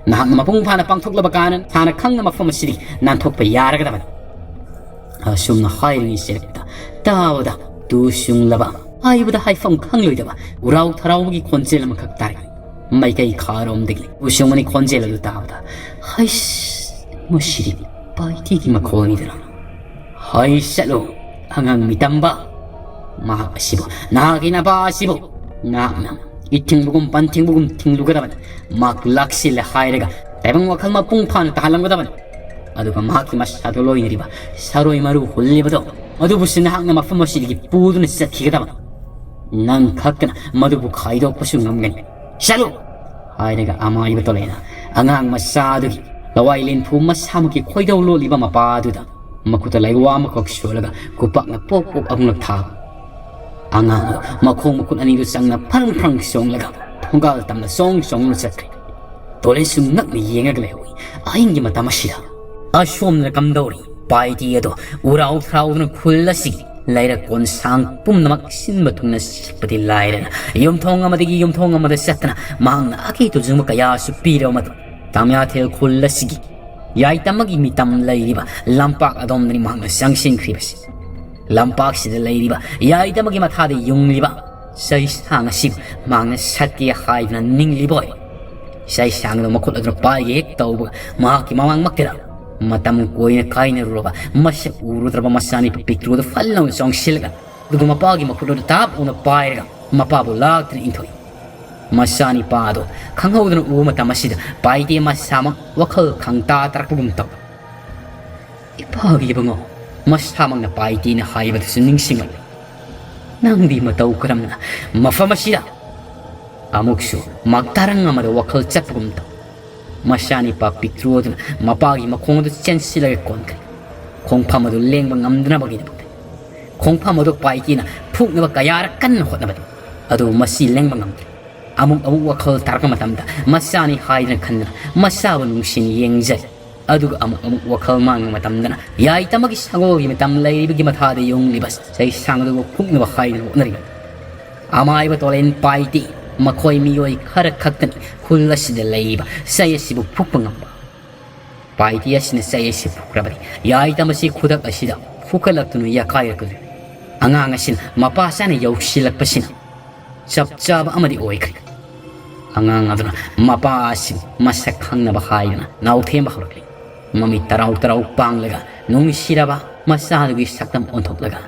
ꯅꯍꯥꯛꯅ ꯃꯄꯨꯡ ꯐꯥꯅ ꯄꯥꯡꯊꯣꯛꯂꯕ ꯀꯥꯟꯗ ꯁꯥꯅ ꯈꯪꯅ ꯃꯐꯝ ꯑꯁꯤꯗꯒꯤ ꯅꯥꯟꯊꯣꯛꯄ ꯌꯥꯔꯒꯗꯕꯅꯤ꯫" ꯑꯁꯨꯝꯅ ꯍꯥꯏꯔꯤꯉꯩ ꯆꯦꯔꯛꯇ ꯇꯥꯕꯗ ꯇꯨ ꯆꯨꯡꯂꯕ, ꯍꯥꯏꯕꯗ ꯍꯥꯏꯐꯝ ꯈꯪꯂꯣꯏꯗꯕ ꯎꯔꯥꯎ ꯊꯔꯥꯎꯕꯒꯤ ꯈꯣꯟꯖꯦꯜ ꯑꯃꯈꯛ ꯇꯥꯔꯛꯏ꯫ ꯃꯥꯏꯀꯩ ꯈꯥꯔꯣꯝꯗꯒꯤ ꯎꯁꯨꯡ ꯑꯅꯤ ꯈꯣꯟꯖꯦꯜ ꯑꯗꯨ ꯇꯥꯕꯗ, "ꯍꯩꯁ, ꯃꯁꯤꯗꯤ ꯄꯥꯏꯊꯤꯒꯤ ꯃꯈꯣꯟꯅꯤꯗꯅ꯫ ꯍꯩ ꯆꯠꯂꯨ, ꯑꯉꯥꯡ ꯃꯤꯇꯝꯕ꯫ ꯃꯍꯥꯛ ꯑꯁꯤꯕꯨ, ꯅꯍꯥꯛꯀꯤ ꯅꯄꯥ ꯑꯁꯤꯕꯨ ꯅꯍꯥꯛꯅ ꯏꯊꯤꯡꯕꯒꯨꯝ ꯄꯟꯊꯤꯡꯕꯒꯨꯝ ꯊꯤꯡꯂꯨꯒꯗꯕꯅꯤ꯫ ꯃꯍꯥꯛ ꯂꯥꯛꯁꯤꯜꯂꯦ ꯍꯥꯏꯔꯒ ꯇꯥꯏꯕꯪ ꯋꯥꯈꯜ ꯃꯄꯨꯡ ꯐꯥꯅ ꯇꯥꯍꯜꯂꯝꯒꯗꯕꯅꯤ꯫" ꯑꯗꯨꯒ ꯃꯍꯥꯛꯀꯤ ꯃꯁꯥꯗ ꯂꯣꯏꯅꯔꯤꯕ ꯁꯥꯔꯣꯏ ꯃꯔꯨ ꯍꯨꯜꯂꯤꯕꯗꯣ, ꯃꯗꯨꯕꯨꯁꯨ ꯅꯍꯥꯛꯅ ꯃꯐꯝ ꯑꯁꯤꯗꯒꯤ ꯄꯨꯗꯨꯅ ꯆꯠꯈꯤꯒꯗꯕ꯫ ꯅꯪ ꯈꯛꯇꯅ ꯃꯗꯨꯕꯨ ꯈꯥꯏꯗꯣꯛꯄꯁꯨ ꯉꯝꯒꯅꯤ꯫ ꯆꯠꯂꯨ!" ꯍꯥꯏꯔꯒ ꯑꯃꯥꯏꯕ ꯇꯣꯂꯦꯅ ꯑꯉꯥꯡ ꯃꯆꯥ ꯑꯗꯨꯒꯤ ꯂꯋꯥꯏ ꯂꯦꯟꯐꯨ ꯃꯁꯥꯃꯛꯀꯤ ꯈꯣꯏꯗꯧ ꯂꯣꯠꯂꯤꯕ ꯃꯄꯥ ꯑꯗꯨꯗ ꯃꯈꯨꯠꯇ ꯂꯩꯋꯥ ꯑꯃꯈꯛ ꯁꯣꯜꯂꯒ ꯈꯨꯄꯥꯛꯅ ꯄꯣꯛ ꯄꯣꯛ ꯑꯍꯨꯝꯂꯛ ꯊꯥꯕ꯫ ꯑꯉꯥꯡ ꯑꯗꯨ ꯃꯈꯣꯡ ꯃꯈꯨꯠ ꯑꯅꯤꯗꯨ ꯆꯪꯅ ꯐ꯭ꯔꯪ ꯐ꯭ꯔꯪ ꯆꯣꯡꯂꯒ ꯊꯣꯡꯒꯥꯜ ꯇꯝꯅ ꯆꯣꯡ ꯆꯣꯡꯗꯨꯅ ꯆꯠꯈ꯭ꯔꯦ꯫ ꯇꯣꯂꯦꯟꯁꯨ ꯉꯛꯅ ꯌꯦꯡꯉꯒ ꯂꯩꯍꯧꯏ꯫ ꯑꯍꯤꯡꯒꯤ ꯃꯇꯝ ꯑꯁꯤꯗ ꯑꯁꯣꯝꯗꯅ ꯀꯝꯗꯧꯔꯤ? ꯄꯥꯏꯇꯤ ꯑꯗꯣ ꯎꯔꯥꯎ ꯊꯔꯥꯎꯗꯨꯅ ꯈꯨꯜ ꯑꯁꯤꯒꯤ ꯂꯩꯔꯛ ꯀꯣꯟꯁꯥꯡ ꯄꯨꯝꯅꯃꯛ ꯁꯤꯟꯕ ꯊꯨꯡꯅ ꯁꯤꯠꯄꯗꯤ ꯂꯥꯏꯔꯅ, ꯌꯨꯝꯊꯣꯡ ꯑꯃꯗꯒꯤ ꯌꯨꯝꯊꯣꯡ ꯑꯃꯗ ꯆꯠꯇꯅ ꯃꯍꯥꯛꯅ ꯑꯀꯤ ꯇꯨꯖꯨꯡꯕ ꯀꯌꯥꯁꯨ ꯄꯤꯔꯕ ꯃꯇꯨꯡ, ꯇꯥꯃꯤꯌꯥꯊꯦꯜ ꯈꯨꯜ ꯑꯁꯤꯒꯤ ꯌꯥꯏꯇꯃꯒꯤ ꯃꯤꯇꯝ ꯂꯩꯔꯤꯕ ꯂꯝꯄꯥꯛ ꯑꯗꯣꯝꯗꯅꯤ ꯃꯍꯥꯛꯅ ꯆꯪꯁꯤꯟꯈ꯭ꯔꯤꯕꯁꯤ꯫ ꯂꯝꯄꯥꯛꯁꯤꯗ ꯂꯩꯔꯤꯕ ꯌꯥꯏꯇꯃꯒꯤ ꯃꯊꯥꯗ ꯌꯨꯡꯂꯤꯕ ꯆꯩꯁꯥꯡ ꯑꯁꯤꯕꯨ ꯃꯍꯥꯛꯅ ꯁꯠꯀꯦ ꯍꯥꯏꯗꯨꯅ ꯅꯤꯡꯂꯤꯕ ꯑꯣꯏꯔꯦ꯫ ꯆꯩꯁꯥꯡ ꯑꯗꯨ ꯃꯈꯨꯠ ꯑꯗꯨꯅ ꯄꯥꯏꯒꯦ ꯍꯦꯛ ꯇꯧꯕꯒ, ꯃꯍꯥꯛꯀꯤ ꯃꯃꯥꯡꯃꯛꯇꯗ ꯃꯇꯝ ꯀꯣꯏꯅ ꯀꯥꯏꯅꯔꯨꯔꯕ, ꯃꯁꯛ ꯎꯔꯨꯗ꯭ꯔꯕ ꯃꯆꯥꯅꯨꯄꯤ ꯄꯤꯛꯇ꯭ꯔꯨ ꯑꯗꯨ ꯐꯠ ꯂꯥꯎꯅ ꯆꯣꯡꯁꯤꯜꯂꯒ, ꯑꯗꯨꯒ ꯃꯄꯥꯒꯤ ꯃꯈꯨꯠ ꯑꯗꯨ ꯇꯥꯞ ꯂꯥꯎꯅ ꯄꯥꯏꯔꯒ ꯃꯄꯥꯕꯨ ꯂꯥꯛꯇꯨꯅ ꯏꯟꯊꯣꯛꯏ꯫ ꯃꯆꯥꯅꯤꯄꯥ ꯑꯗꯨ ꯈꯪꯍꯧꯗꯅ ꯎꯕ ꯃꯇꯝ ꯑꯁꯤꯗ ꯄꯥꯏꯇꯦ ꯃꯁꯥꯃꯛ ꯋꯥꯈꯜ ꯈꯪꯇꯥ ꯇꯥꯔꯛꯄꯒꯨꯝ ꯇꯧꯏ꯫ "ꯏꯄꯥꯒꯤ ꯏꯕꯨꯡꯉꯣ", ꯃꯁꯥꯃꯛꯅ ꯄꯥꯏꯇꯦꯅ ꯍꯥꯏꯕꯗꯨꯁꯨ ꯅꯤꯡꯁꯤꯡꯂꯛꯂꯦ꯫ "ꯅꯪꯗꯤ ꯃꯇꯧ ꯀꯔꯝꯅ ꯃꯐꯝ ꯑꯁꯤꯗ?" ꯑꯃꯨꯛꯁꯨ ꯃꯛꯇꯥꯔꯪ ꯑꯃꯗ ꯋꯥꯈꯜ ꯆꯠꯄꯒꯨꯝ ꯇꯧ꯫ ꯃꯆꯥꯅꯤꯄꯥ ꯄꯤꯛꯇ꯭ꯔꯨ ꯑꯗꯨꯅ ꯃꯄꯥꯒꯤ ꯃꯈꯣꯡ ꯑꯗꯨ ꯆꯦꯟꯁꯤꯜꯂꯒ ꯀꯣꯟꯈ꯭ꯔꯦ꯫ ꯈꯣꯡꯐꯝ ꯑꯗꯨ ꯂꯦꯡꯕ ꯉꯝꯗꯅꯕꯒꯤꯗꯃꯛꯇ꯫ ꯈꯣꯡꯐꯝ ꯑꯗꯨ ꯄꯥꯏꯇꯦꯅ ꯐꯨꯛꯅꯕ ꯀꯌꯥꯔꯛ ꯀꯟꯅ ꯍꯣꯠꯅꯕꯅꯤ, ꯑꯗꯨꯕꯨ ꯃꯁꯤ ꯂꯦꯡꯕ ꯉꯝꯗ꯭ꯔꯦ꯫ ꯑꯃꯨꯛ ꯑꯃꯨꯛ ꯋꯥꯈꯜ ꯇꯥꯔꯛꯄ ꯃꯇꯝꯗ, ꯃꯆꯥꯅꯤ ꯍꯥꯏꯗꯅ ꯈꯟꯗꯅ ꯃꯆꯥꯕꯨ ꯅꯨꯡꯁꯤꯅ ꯌꯦꯡꯖꯩ꯫ ꯑꯗꯨꯒ ꯑꯃꯨꯛ ꯑꯃꯨꯛ ꯋꯥꯈꯜ ꯃꯥꯡꯕ ꯃꯇꯝꯗꯅ, ꯌꯥꯏꯇꯃꯒꯤ ꯁꯒꯣꯜꯒꯤ ꯃꯇꯝ ꯂꯩꯔꯤꯕꯒꯤ ꯃꯊꯥꯗ ꯌꯨꯡꯂꯤꯕ ꯆꯩꯁꯥꯡ ꯑꯗꯨꯕꯨ ꯐꯨꯛꯅꯕ ꯍꯥꯏꯗꯨꯅ ꯍꯣꯠꯅꯔꯤꯕ꯫ ꯑꯃꯥꯏꯕ ꯇꯣꯂꯦꯟ ꯄꯥꯏꯇꯦ, ꯃꯈꯣꯏ ꯃꯤꯑꯣꯏ ꯈꯔ ꯈꯛꯇꯅꯤ ꯈꯨꯜ ꯑꯁꯤꯗ ꯂꯩꯔꯤꯕ ꯆꯩ ꯑꯁꯤꯕꯨ ꯐꯨꯛꯄ ꯉꯝꯕ꯫ ꯄꯥꯏꯇꯦ ꯑꯁꯤꯅ ꯆꯩ ꯑꯁꯤ ꯐꯨꯛꯈ꯭ꯔꯕꯗꯤ, ꯌꯥꯏꯇꯝ ꯑꯁꯤ ꯈꯨꯗꯛ ꯑꯁꯤꯗ ꯐꯨꯀꯠꯂꯛꯇꯨꯅ ꯌꯥꯀꯥꯏꯔꯛꯀꯗꯣꯔꯤꯕꯅꯤ꯫ ꯑꯉꯥꯡ ꯑꯁꯤꯅ ꯃꯄꯥ ꯆꯥꯅ ꯌꯧꯁꯤꯜꯂꯛꯄꯁꯤꯅ ꯆꯞ ꯆꯥꯕ ꯑꯃꯗꯤ ꯑꯣꯏꯈ꯭ꯔꯦ꯫ ꯑꯉꯥꯡ ꯑꯗꯨꯅ ꯃꯄꯥ ꯑꯁꯤ ꯃꯁꯛ ꯈꯪꯅꯕ ꯍꯥꯏꯗꯨꯅ ꯅꯥꯎꯊꯦꯝꯕ ꯍꯧꯔꯛꯂꯤ꯫ ꯃꯃꯤꯠ ꯇꯔꯥꯎ ꯇꯔꯥꯎ ꯄꯥꯡꯂꯒ ꯅꯨꯡꯁꯤꯔꯕ ꯃꯆꯥꯗꯨꯒꯤ ꯁꯛꯇꯝ ꯑꯣꯟꯊꯣꯛꯂꯒ,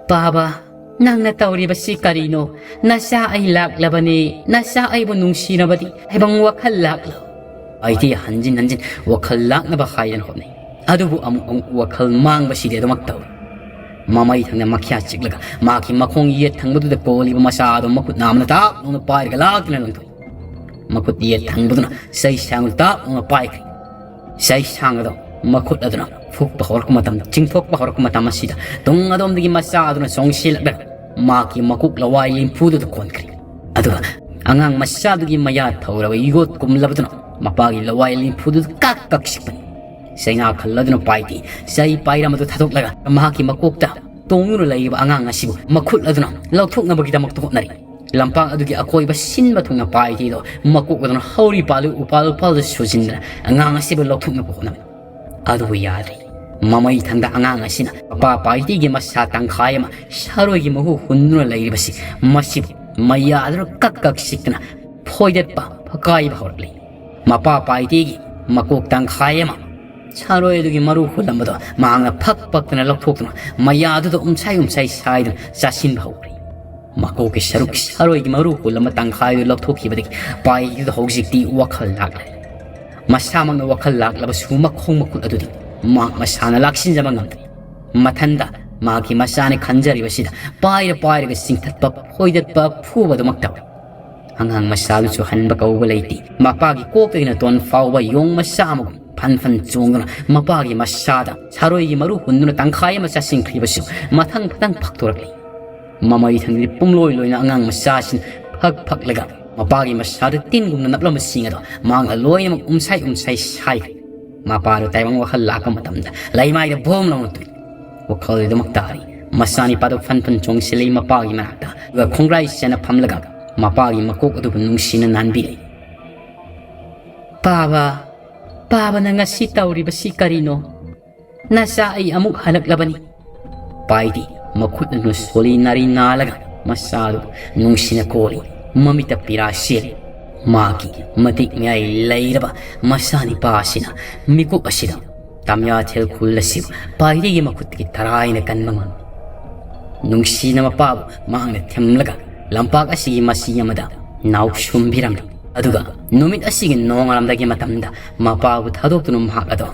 "ꯄꯥꯕ, ꯅꯪꯅ ꯇꯧꯔꯤꯕꯁꯤ ꯀꯔꯤꯅꯣ? ꯅꯆꯥ ꯑꯩ ꯂꯥꯛꯂꯕꯅꯤ, ꯅꯆꯥ ꯑꯩꯕꯨ ꯅꯨꯡꯁꯤꯅꯕꯗꯤ ꯍꯥꯏꯕꯪ ꯋꯥꯈꯜ ꯂꯥꯛꯂꯣ?" ꯑꯩꯗꯤ ꯍꯟꯖꯤꯟ ꯍꯟꯖꯤꯟ ꯋꯥꯈꯜ ꯂꯥꯛꯅꯕ ꯍꯥꯏꯗꯅ ꯍꯣꯠꯅꯩ꯫ ꯑꯗꯨꯕꯨ ꯑꯃꯨꯛ ꯑꯃꯨꯛ ꯋꯥꯈꯜ ꯃꯥꯡꯕꯁꯤꯗꯤ ꯑꯗꯨꯃꯛ ꯇꯧꯏ꯫ ꯃꯃꯩ ꯊꯪꯅ ꯃꯈ꯭ꯌꯥ ꯆꯤꯛꯂꯒ ꯃꯍꯥꯛꯀꯤ ꯃꯈꯣꯡ ꯌꯦꯠ ꯊꯪꯕꯗꯨꯗ ꯀꯣꯜꯂꯤꯕ ꯃꯆꯥ ꯑꯗꯨ ꯃꯈꯨꯠ ꯅꯥꯝꯅ ꯇꯥꯞ ꯂꯥꯎꯅ ꯄꯥꯏꯔꯒ ꯂꯥꯛꯇꯨꯅ ꯂꯪꯊꯣꯛꯏ꯫ ꯃꯈꯨꯠ ꯌꯦꯠ ꯊꯪꯕꯗꯨꯅ ꯆꯩ ꯁꯥꯡꯗꯨ ꯇꯥꯞ ꯂꯥꯎꯅ ꯄꯥꯏꯈ꯭ꯔꯦ꯫ ꯆꯩ ꯁꯥꯡ ꯑꯗꯨ ꯃꯈꯨꯠ ꯑꯗꯨꯅ ꯐꯨꯛꯄ ꯍꯧꯔꯛꯄ ꯃꯇꯝ, ꯆꯤꯡꯊꯣꯛꯄ ꯍꯧꯔꯛꯄ ꯃꯇꯝ ꯑꯁꯤꯗ ꯇꯨꯡ ꯑꯗꯣꯝꯗꯒꯤ ꯃꯆꯥ ꯑꯗꯨꯅ ꯆꯣꯡꯁꯤꯜꯂꯛꯂꯒ ꯃꯍꯥꯛꯀꯤ ꯃꯀꯣꯛ ꯂꯋꯥꯏ ꯂꯤꯝꯐꯨꯗꯨꯗ ꯀꯣꯟꯈ꯭ꯔꯦ꯫ ꯑꯗꯨꯒ ꯑꯉꯥꯡ ꯃꯆꯥꯗꯨꯒꯤ ꯃꯌꯥ ꯊꯧꯔꯕ ꯌꯣꯠ ꯀꯨꯝꯂꯕꯗꯨꯅ ꯃꯄꯥꯒꯤ ꯂꯋꯥꯏ ꯂꯤꯝꯐꯨꯗꯨꯗ ꯀꯛ ꯀꯛ ꯁꯤꯛꯄꯅꯤ꯫ ꯆꯩꯅꯥ ꯈꯜꯂꯗꯨꯅ ꯄꯥꯏꯗꯤ ꯆꯩ ꯄꯥꯏꯔꯝ ꯑꯗꯨ ꯊꯥꯗꯣꯛꯂꯒ ꯃꯍꯥꯛꯀꯤ ꯃꯀꯣꯛꯇ ꯇꯣꯡꯗꯨꯅ ꯂꯩꯔꯤꯕ ꯑꯉꯥꯡ ꯑꯁꯤꯕꯨ ꯃꯈꯨꯠ ꯑꯗꯨꯅ ꯂꯧꯊꯣꯛꯅꯕꯒꯤꯗꯃꯛꯇ ꯍꯣꯠꯅꯔꯤ꯫ ꯂꯝꯄꯥꯛ ꯑꯗꯨꯒꯤ ꯑꯀꯣꯏꯕ ꯁꯤꯟꯕ ꯊꯨꯡꯅ ꯄꯥꯏꯗꯤꯗꯣ ꯃꯀꯣꯛ ꯑꯗꯨꯅ ꯍꯧꯔꯤ ꯄꯥꯜꯂꯤ ꯎꯄꯥꯜ ꯎꯄꯥꯜꯗ ꯁꯨꯖꯤꯟꯗꯨꯅ ꯑꯉꯥꯡ ꯑꯁꯤꯕꯨ ꯂꯧꯊꯣꯛꯅꯕ ꯍꯣꯠꯅꯕꯅꯤ꯫ ꯑꯗꯨꯕꯨ ꯌꯥꯗ꯭ꯔꯦ꯫ ꯃꯃꯩ ꯊꯪꯗ ꯑꯉꯥꯡ ꯑꯁꯤꯅ ꯃꯄꯥ ꯄꯥꯏꯗꯤꯒꯤ ꯃꯁꯥ ꯇꯪꯈꯥꯏ ꯑꯃ ꯁꯥꯔꯣꯏꯒꯤ ꯃꯍꯨ ꯍꯨꯟꯗꯨꯅ ꯂꯩꯔꯤꯕꯁꯤ, ꯃꯁꯤꯕꯨ ꯃꯌꯥꯗꯨꯅ ꯀꯛ ꯀꯛ ꯁꯤꯛꯇꯨꯅ ꯐꯣꯏꯗꯠꯄ ꯐꯀꯥꯏꯕ ꯍꯧꯔꯛꯂꯤ꯫ ꯃꯄꯥ ꯄꯥꯏꯗꯤꯒꯤ ꯃꯀꯣꯛ ꯇꯪꯈꯥꯏ ꯑꯃ ꯁꯥꯔꯣꯏ ꯑꯗꯨꯒꯤ ꯃꯔꯨ ꯍꯨꯜꯂꯝꯕꯗꯣ ꯃꯍꯥꯛꯅ ꯐꯛ ꯐꯛꯇꯅ ꯂꯧꯊꯣꯛꯇꯨꯅ ꯃꯌꯥꯗꯨꯗ ꯎꯝꯁꯥꯏ ꯎꯝꯁꯥꯏ ꯁꯥꯏꯗꯨꯅ ꯆꯥꯁꯤꯟꯕ ꯍꯧꯈ꯭ꯔꯦ꯫ ꯃꯀꯣꯛꯀꯤ ꯁꯔꯨꯛ ꯁꯥꯔꯣꯏꯒꯤ ꯃꯔꯨ ꯍꯨꯜꯂꯝꯕ ꯇꯪꯈꯥꯏꯗꯨ ꯂꯧꯊꯣꯛꯈꯤꯕꯗꯒꯤ ꯄꯥꯏꯗꯨꯗ ꯍꯧꯖꯤꯛꯇꯤ ꯋꯥꯈꯜ ꯂꯥꯛꯂꯦ꯫ ꯃꯁꯥꯃꯛꯅ ꯋꯥꯈꯜ ꯂꯥꯛꯂꯕꯁꯨ ꯃꯈꯣꯡ ꯃꯈꯨꯠ ꯑꯗꯨꯗꯤ ꯃꯍꯥꯛ ꯃꯁꯥꯅ ꯂꯥꯛꯁꯤꯟꯖꯕ ꯉꯝꯗ꯭ꯔꯦ꯫ ꯃꯊꯟꯗ ꯃꯍꯥꯛꯀꯤ ꯃꯆꯥꯅ ꯈꯟꯖꯔꯤꯕꯁꯤꯗ ꯄꯥꯏꯔ ꯄꯥꯏꯔꯒ ꯆꯤꯡꯊꯠꯄ, ꯐꯣꯏꯗꯠꯄ, ꯐꯨꯕꯗꯨꯃꯛ ꯇꯧꯏ꯫ ꯑꯉꯥꯡ ꯃꯆꯥꯗꯨꯁꯨ ꯍꯟꯕ ꯀꯧꯕ ꯂꯩꯇꯦ꯫ ꯃꯄꯥꯒꯤ ꯀꯣꯛꯇꯒꯤꯅ ꯇꯣꯟ ꯐꯥꯎꯕ ꯌꯣꯡ ꯃꯆꯥ ꯑꯃꯒꯨꯝ ꯐꯟ ꯐꯟ ꯆꯣꯡꯗꯨꯅ ꯃꯄꯥꯒꯤ ꯃꯁꯥꯗ ꯁꯥꯔꯣꯏꯒꯤ ꯃꯔꯨ ꯍꯨꯟꯗꯨꯅ ꯇꯪꯈꯥꯏ ꯑꯃ ꯆꯥꯁꯤꯟꯈ꯭ꯔꯤꯕꯁꯨ ꯃꯊꯪ ꯃꯊꯪ ꯐꯛꯇꯣꯔꯛꯂꯤ꯫ ꯃꯃꯩ ꯊꯪꯗꯤ ꯄꯨꯝꯂꯣꯏ ꯂꯣꯏꯅ ꯑꯉꯥꯡ ꯃꯆꯥꯁꯤꯅ ꯐꯛ ꯐꯛꯂꯒ ꯃꯄꯥꯒꯤ ꯃꯁꯥꯗ ꯇꯤꯟꯒꯨꯝꯅ ꯅꯞꯂꯝꯕꯁꯤꯡ ꯑꯗꯣ ꯃꯍꯥꯛꯅ ꯂꯣꯏꯅꯃꯛ ꯎꯝꯁꯥꯏ ꯎꯝꯁꯥꯏ ꯁꯥꯏꯈ꯭ꯔꯦ꯫ ꯃꯄꯥꯗꯨ ꯇꯥꯏꯕꯪ ꯋꯥꯈꯜ ꯂꯥꯛꯄ ꯃꯇꯝꯗ ꯂꯩꯃꯥꯏꯗ ꯚꯣꯝ ꯂꯥꯎꯅ ꯇꯨꯏ꯫ ꯋꯥꯈꯜꯗꯨꯃꯛ ꯇꯥꯔꯤ꯫ ꯃꯆꯥꯅꯤꯄꯥꯗꯨ ꯐꯟ ꯐꯟ ꯆꯣꯡꯁꯤꯜꯂꯤ ꯃꯄꯥꯒꯤ ꯃꯅꯥꯛꯇ꯫ ꯑꯗꯨꯒ ꯈꯣꯡꯒ꯭ꯔꯥꯏ ꯆꯦꯟꯅ ꯐꯝꯂꯒ ꯃꯄꯥꯒꯤ ꯃꯀꯣꯛ ꯑꯗꯨꯕꯨ ꯅꯨꯡꯁꯤꯅ ꯅꯥꯟꯕꯤꯔꯤ꯫ "ꯄꯥꯕ, ꯄꯥꯕ, ꯅꯪ ꯉꯁꯤ ꯇꯧꯔꯤꯕꯁꯤ ꯀꯔꯤꯅꯣ? ꯅꯆꯥ ꯑꯩ ꯑꯃꯨꯛ ꯍꯜꯂꯛꯂꯕꯅꯤ꯫" ꯄꯥꯏꯗꯤ ꯃꯈꯨꯠ ꯑꯗꯨꯅ ꯁꯣꯜꯂꯤ ꯅꯥꯔꯤ ꯅꯥꯜꯂꯒ ꯃꯆꯥꯗꯨ ꯅꯨꯡꯁꯤꯅ ꯀꯣꯜꯂꯤ꯫ ꯃꯃꯤꯠꯇ ꯄꯤꯔꯥ ꯆꯦꯜꯂꯤ꯫ ꯃꯍꯥꯛꯀꯤ ꯃꯇꯤꯛ ꯃꯌꯥꯏ ꯂꯩꯔꯕ ꯃꯆꯥꯅꯤꯄꯥ ꯑꯁꯤꯅ ꯃꯤꯀꯨꯞ ꯑꯁꯤꯗ ꯇꯥꯃꯤꯌꯥꯊꯦꯜ ꯈꯨꯜ ꯑꯁꯤꯕꯨ ꯄꯥꯏꯗꯤꯒꯤ ꯃꯈꯨꯠꯇꯒꯤ ꯇꯔꯥꯏꯅ ꯀꯟꯕ ꯉꯝꯃꯤ꯫ ꯅꯨꯡꯁꯤꯅ ꯃꯄꯥꯕꯨ ꯃꯍꯥꯛꯅ ꯊꯦꯝꯂꯒ ꯂꯝꯄꯥꯛ ꯑꯁꯤꯒꯤ ꯃꯆꯤ ꯑꯃꯗ ꯅꯥꯎꯁꯨꯝꯕꯤꯔꯝꯂꯤ꯫ ꯑꯗꯨꯒ ꯅꯨꯃꯤꯠ ꯑꯁꯤꯒꯤ ꯅꯣꯡꯉꯥꯜꯂꯝꯗꯥꯏꯒꯤ ꯃꯇꯝꯗ ꯃꯄꯥꯕꯨ ꯊꯥꯗꯣꯛꯇꯨꯅ ꯃꯍꯥꯛ ꯑꯗꯣ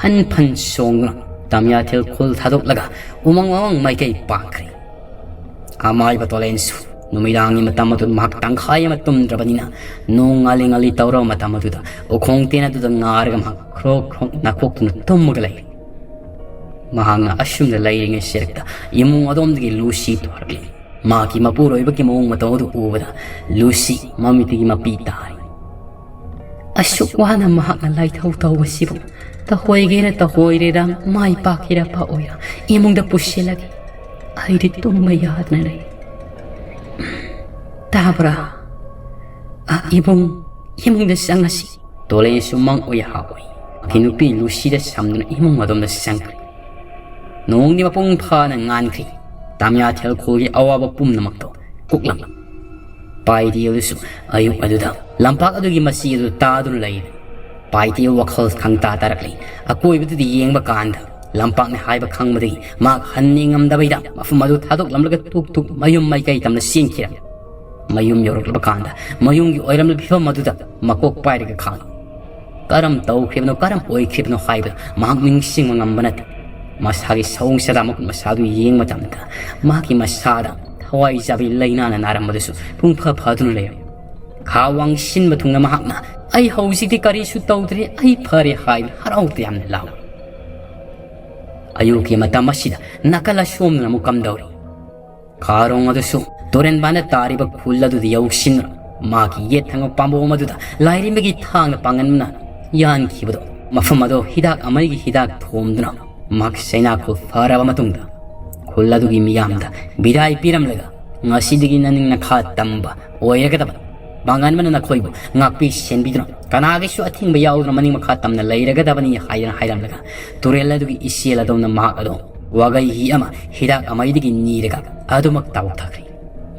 ꯐꯟ ꯐꯟ ꯆꯣꯡꯗꯨꯅ ꯇꯥꯃꯤꯌꯥꯊꯦꯜ ꯈꯨꯜ ꯊꯥꯗꯣꯛꯂꯒ ꯎꯃꯪ ꯋꯥꯃꯪ ꯃꯥꯏꯀꯩ ꯄꯥꯛꯈ꯭ꯔꯦ꯫ ꯑꯃꯥꯏꯕ ꯇꯣꯂꯦꯟꯁꯨ ꯅꯨꯃꯤꯗꯥꯡꯒꯤ ꯃꯇꯝ ꯑꯗꯨ ꯃꯍꯥꯛ ꯇꯪꯈꯥꯏ ꯑꯃ ꯇꯨꯝꯗ꯭ꯔꯕꯅꯤꯅ, ꯅꯣꯡ ꯉꯥꯂꯤ ꯉꯥꯂꯤ ꯇꯧꯔꯕ ꯃꯇꯝ ꯑꯗꯨꯗ ꯎꯈꯣꯡ ꯇꯦꯟ ꯑꯗꯨꯗ ꯉꯥꯔꯒ ꯃꯍꯥꯛ ꯈ꯭ꯔꯣꯛ ꯈ꯭ꯔꯣꯛ ꯅꯥꯈꯣꯛꯇꯨꯅ ꯇꯨꯝꯃꯒ ꯂꯩꯔꯦ꯫ ꯃꯍꯥꯛꯅ ꯑꯁꯨꯝꯅ ꯂꯩꯔꯤꯉꯩ ꯁꯦꯔꯛꯇ ꯏꯃꯨꯡ ꯑꯗꯣꯝꯗꯒꯤ ꯂꯨꯁꯤ ꯊꯣꯔꯛꯂꯤ꯫ ꯃꯍꯥꯛꯀꯤ ꯃꯄꯨꯔꯣꯏꯕꯒꯤ ꯃꯑꯣꯡ ꯃꯇꯧ ꯑꯗꯨ ꯎꯕꯗ ꯂꯨꯁꯤ ꯃꯃꯤꯠꯇꯒꯤ ꯃꯄꯤ ꯇꯥꯔꯤ꯫ ꯑꯁꯨꯛ ꯋꯥꯅ ꯃꯍꯥꯛꯅ ꯂꯥꯏꯊꯧ ꯇꯧꯕꯁꯤꯕꯨ ꯇꯧꯍꯣꯏꯒꯦꯔ ꯇꯧꯍꯣꯏꯔꯦꯔ, ꯃꯥꯏ ꯄꯥꯛꯀꯦꯔ ꯄꯥꯛꯑꯣꯏꯔ, ꯏꯃꯨꯡꯗ ꯄꯨꯁꯤꯜꯂꯒꯦ꯫ ꯑꯩꯗꯤ ꯇꯨꯝꯕ ꯌꯥꯗꯅ ꯂꯩ꯫ ꯇꯥꯕ꯭ꯔꯥ? ꯑ, ꯏꯕꯨꯡ, ꯏꯃꯨꯡꯗ ꯆꯪꯉꯁꯤ꯫ ꯇꯣꯂꯦꯟꯁꯨ ꯃꯪ ꯑꯣꯏ ꯍꯥ ꯑꯣꯏ ꯃꯍꯥꯛꯀꯤ ꯅꯨꯄꯤ ꯂꯨꯁꯤꯗ ꯁꯝꯗꯨꯅ ꯏꯃꯨꯡ ꯑꯗꯣꯝꯗ ꯆꯪꯈ꯭ꯔꯦ꯫ ꯅꯣꯡꯗꯤ ꯃꯄꯨꯡ ꯐꯥꯅ ꯉꯥꯟꯈ꯭ꯔꯤ꯫ ꯇꯥꯃꯤꯌꯥꯊꯦꯜ ꯈꯨꯜꯒꯤ ꯑꯋꯥꯕ ꯄꯨꯝꯅꯃꯛꯇꯣ ꯀꯣꯛꯂꯝꯃꯤ꯫ ꯄꯥꯏꯗꯦꯜꯗꯨꯁꯨ ꯑꯌꯨꯛ ꯑꯗꯨꯗ ꯂꯝꯄꯥꯛ ꯑꯗꯨꯒꯤ ꯃꯆꯤ ꯑꯗꯨ ꯇꯥꯗꯨꯅ ꯂꯩꯔꯤ꯫ ꯄꯥꯏꯗꯦꯜ ꯋꯥꯈꯜ ꯈꯪꯇꯥ ꯇꯥꯔꯛꯂꯤ꯫ ꯑꯀꯣꯏꯕꯗꯨꯗ ꯌꯦꯡꯕ ꯀꯥꯟꯗ ꯂꯝꯄꯥꯛꯅꯤ ꯍꯥꯏꯕ ꯈꯪꯕꯗꯒꯤ ꯃꯍꯥꯛ ꯍꯟꯅꯤꯡꯉꯝꯗꯕꯩꯗ ꯃꯐꯝ ꯑꯗꯨ ꯊꯥꯗꯣꯛꯂꯝꯂꯒ ꯇꯨꯛ ꯇꯨꯛ ꯃꯌꯨꯝ ꯃꯥꯏꯀꯩ ꯇꯝꯅ ꯆꯦꯟꯈꯤꯔꯝꯃꯤ꯫ ꯃꯌꯨꯝ ꯌꯧꯔꯛꯂꯕ ꯀꯥꯟꯗ ꯃꯌꯨꯝꯒꯤ ꯑꯣꯏꯔꯝꯂꯤꯕ ꯐꯤꯕꯝ ꯑꯗꯨꯗ ꯃꯀꯣꯛ ꯄꯥꯏꯔꯒ ꯈꯥꯡꯉꯤ꯫ ꯀꯔꯝ ꯇꯧꯈ꯭ꯔꯤꯕꯅꯣ, ꯀꯔꯝ ꯑꯣꯏꯈ꯭ꯔꯤꯕꯅꯣ ꯍꯥꯏꯕꯗꯨ ꯃꯍꯥꯛ ꯅꯤꯡꯁꯤꯡꯕ ꯉꯝꯕ ꯅꯠꯇꯦ꯫ ꯃꯁꯥꯒꯤ ꯁꯑꯣꯡ ꯁꯥꯗꯥ ꯃꯈꯨꯠ ꯃꯁꯥꯗꯨ ꯌꯦꯡꯕ ꯃꯇꯝꯗ ꯃꯍꯥꯛꯀꯤ ꯃꯁꯥꯗ ꯊꯋꯥꯏ ꯆꯥꯕꯤ ꯂꯥꯏꯅꯥꯅ ꯅꯥꯔꯝꯕꯗꯨꯁꯨ ꯄꯨꯡꯐ ꯐꯗꯨꯅ ꯂꯩꯔꯝꯃꯤ꯫ ꯈꯥ ꯋꯥꯡꯁꯤꯟꯕ ꯊꯨꯡꯅ ꯃꯍꯥꯛꯅ, "ꯑꯩ ꯍꯧꯖꯤꯛꯇꯤ ꯀꯔꯤꯁꯨ ꯇꯧꯗ꯭ꯔꯦ, ꯑꯩ ꯐꯔꯦ" ꯍꯥꯏꯗꯨꯅ ꯍꯔꯥꯎ ꯇꯌꯥꯝꯅ ꯂꯥꯎꯏ꯫ ꯑꯌꯨꯛꯀꯤ ꯃꯇꯝ ꯑꯁꯤꯗ ꯅꯥꯀꯜ ꯑꯁꯣꯝꯗꯅ ꯑꯃꯨꯛ ꯀꯝꯗꯧꯔꯤ? ꯈꯥꯔꯣꯡ ꯑꯗꯨꯁꯨ ꯇꯨꯔꯦꯟꯕꯥꯟꯗ ꯇꯥꯔꯤꯕ ꯈꯨꯜ ꯑꯗꯨꯗ ꯌꯧꯁꯤꯟꯗꯨꯅ ꯃꯍꯥꯛꯀꯤ ꯌꯦꯠ ꯊꯪꯕ ꯄꯥꯝꯕꯣꯝ ꯑꯗꯨꯗ ꯂꯥꯏꯔꯦꯝꯕꯤꯒꯤ ꯊꯥꯡꯅ ꯄꯥꯡꯒꯟꯕꯅ ꯌꯥꯟꯈꯤꯕꯗꯣ, ꯃꯐꯝ ꯑꯗꯣ ꯍꯤꯗꯥꯛ ꯑꯃꯒꯤ ꯍꯤꯗꯥꯛ ꯊꯣꯝꯗꯨꯅ ꯃꯍꯥꯛ ꯆꯩꯅꯥ ꯈꯨꯜ ꯐꯔꯕ ꯃꯇꯨꯡꯗ ꯈꯨꯜ ꯑꯗꯨꯒꯤ ꯃꯤꯌꯥꯝꯗ ꯕꯤꯗꯥꯏ ꯄꯤꯔꯝꯂꯒ, "ꯉꯁꯤꯗꯒꯤ ꯅꯅꯤꯡ ꯅꯈꯥ ꯇꯝꯕ ꯑꯣꯏꯔꯒꯗꯕꯅꯤ꯫ ꯄꯥꯡꯒꯟꯕꯅ ꯅꯈꯣꯏꯕꯨ ꯉꯥꯛꯄꯤ ꯁꯦꯟꯕꯤꯗꯨꯅ ꯀꯅꯥꯒꯤꯁꯨ ꯑꯊꯤꯡꯕ ꯌꯥꯎꯗꯅ ꯃꯅꯤꯡ ꯃꯈꯥ ꯇꯝꯅ ꯂꯩꯔꯒꯗꯕꯅꯤ" ꯍꯥꯏꯗꯅ ꯍꯥꯏꯔꯝꯂꯒ, ꯇꯨꯔꯦꯜ ꯑꯗꯨꯒꯤ ꯏꯆꯦꯜ ꯑꯗꯣꯝꯅ ꯃꯍꯥꯛ ꯑꯗꯣ ꯋꯥꯒꯩ ꯍꯤ ꯑꯃ ꯍꯤꯗꯥꯛ ꯑꯃꯩꯗꯒꯤ ꯅꯤꯔꯒ ꯑꯗꯨꯃꯛ ꯇꯥꯎꯊꯈ꯭ꯔꯦ꯫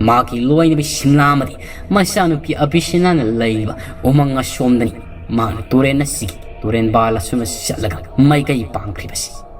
ꯃꯍꯥꯛꯀꯤ ꯂꯣꯏꯅꯕꯤ ꯁꯤꯝꯂꯥ ꯑꯃꯗꯤ ꯃꯆꯥꯅꯨꯄꯤ ꯑꯕꯤꯁꯤꯅꯥꯅ ꯂꯩꯔꯤꯕ ꯎꯃꯪ ꯑꯁꯣꯝꯗꯅꯤ ꯃꯍꯥꯛꯅ ꯇꯨꯔꯦꯟ ꯑꯁꯤꯒꯤ ꯇꯨꯔꯦꯟꯕꯥꯜ ꯑꯁꯣꯝꯗ ꯆꯠꯂꯒ ꯃꯥꯏꯀꯩ ꯄꯥꯡꯈ꯭ꯔꯤꯕꯁꯤ꯫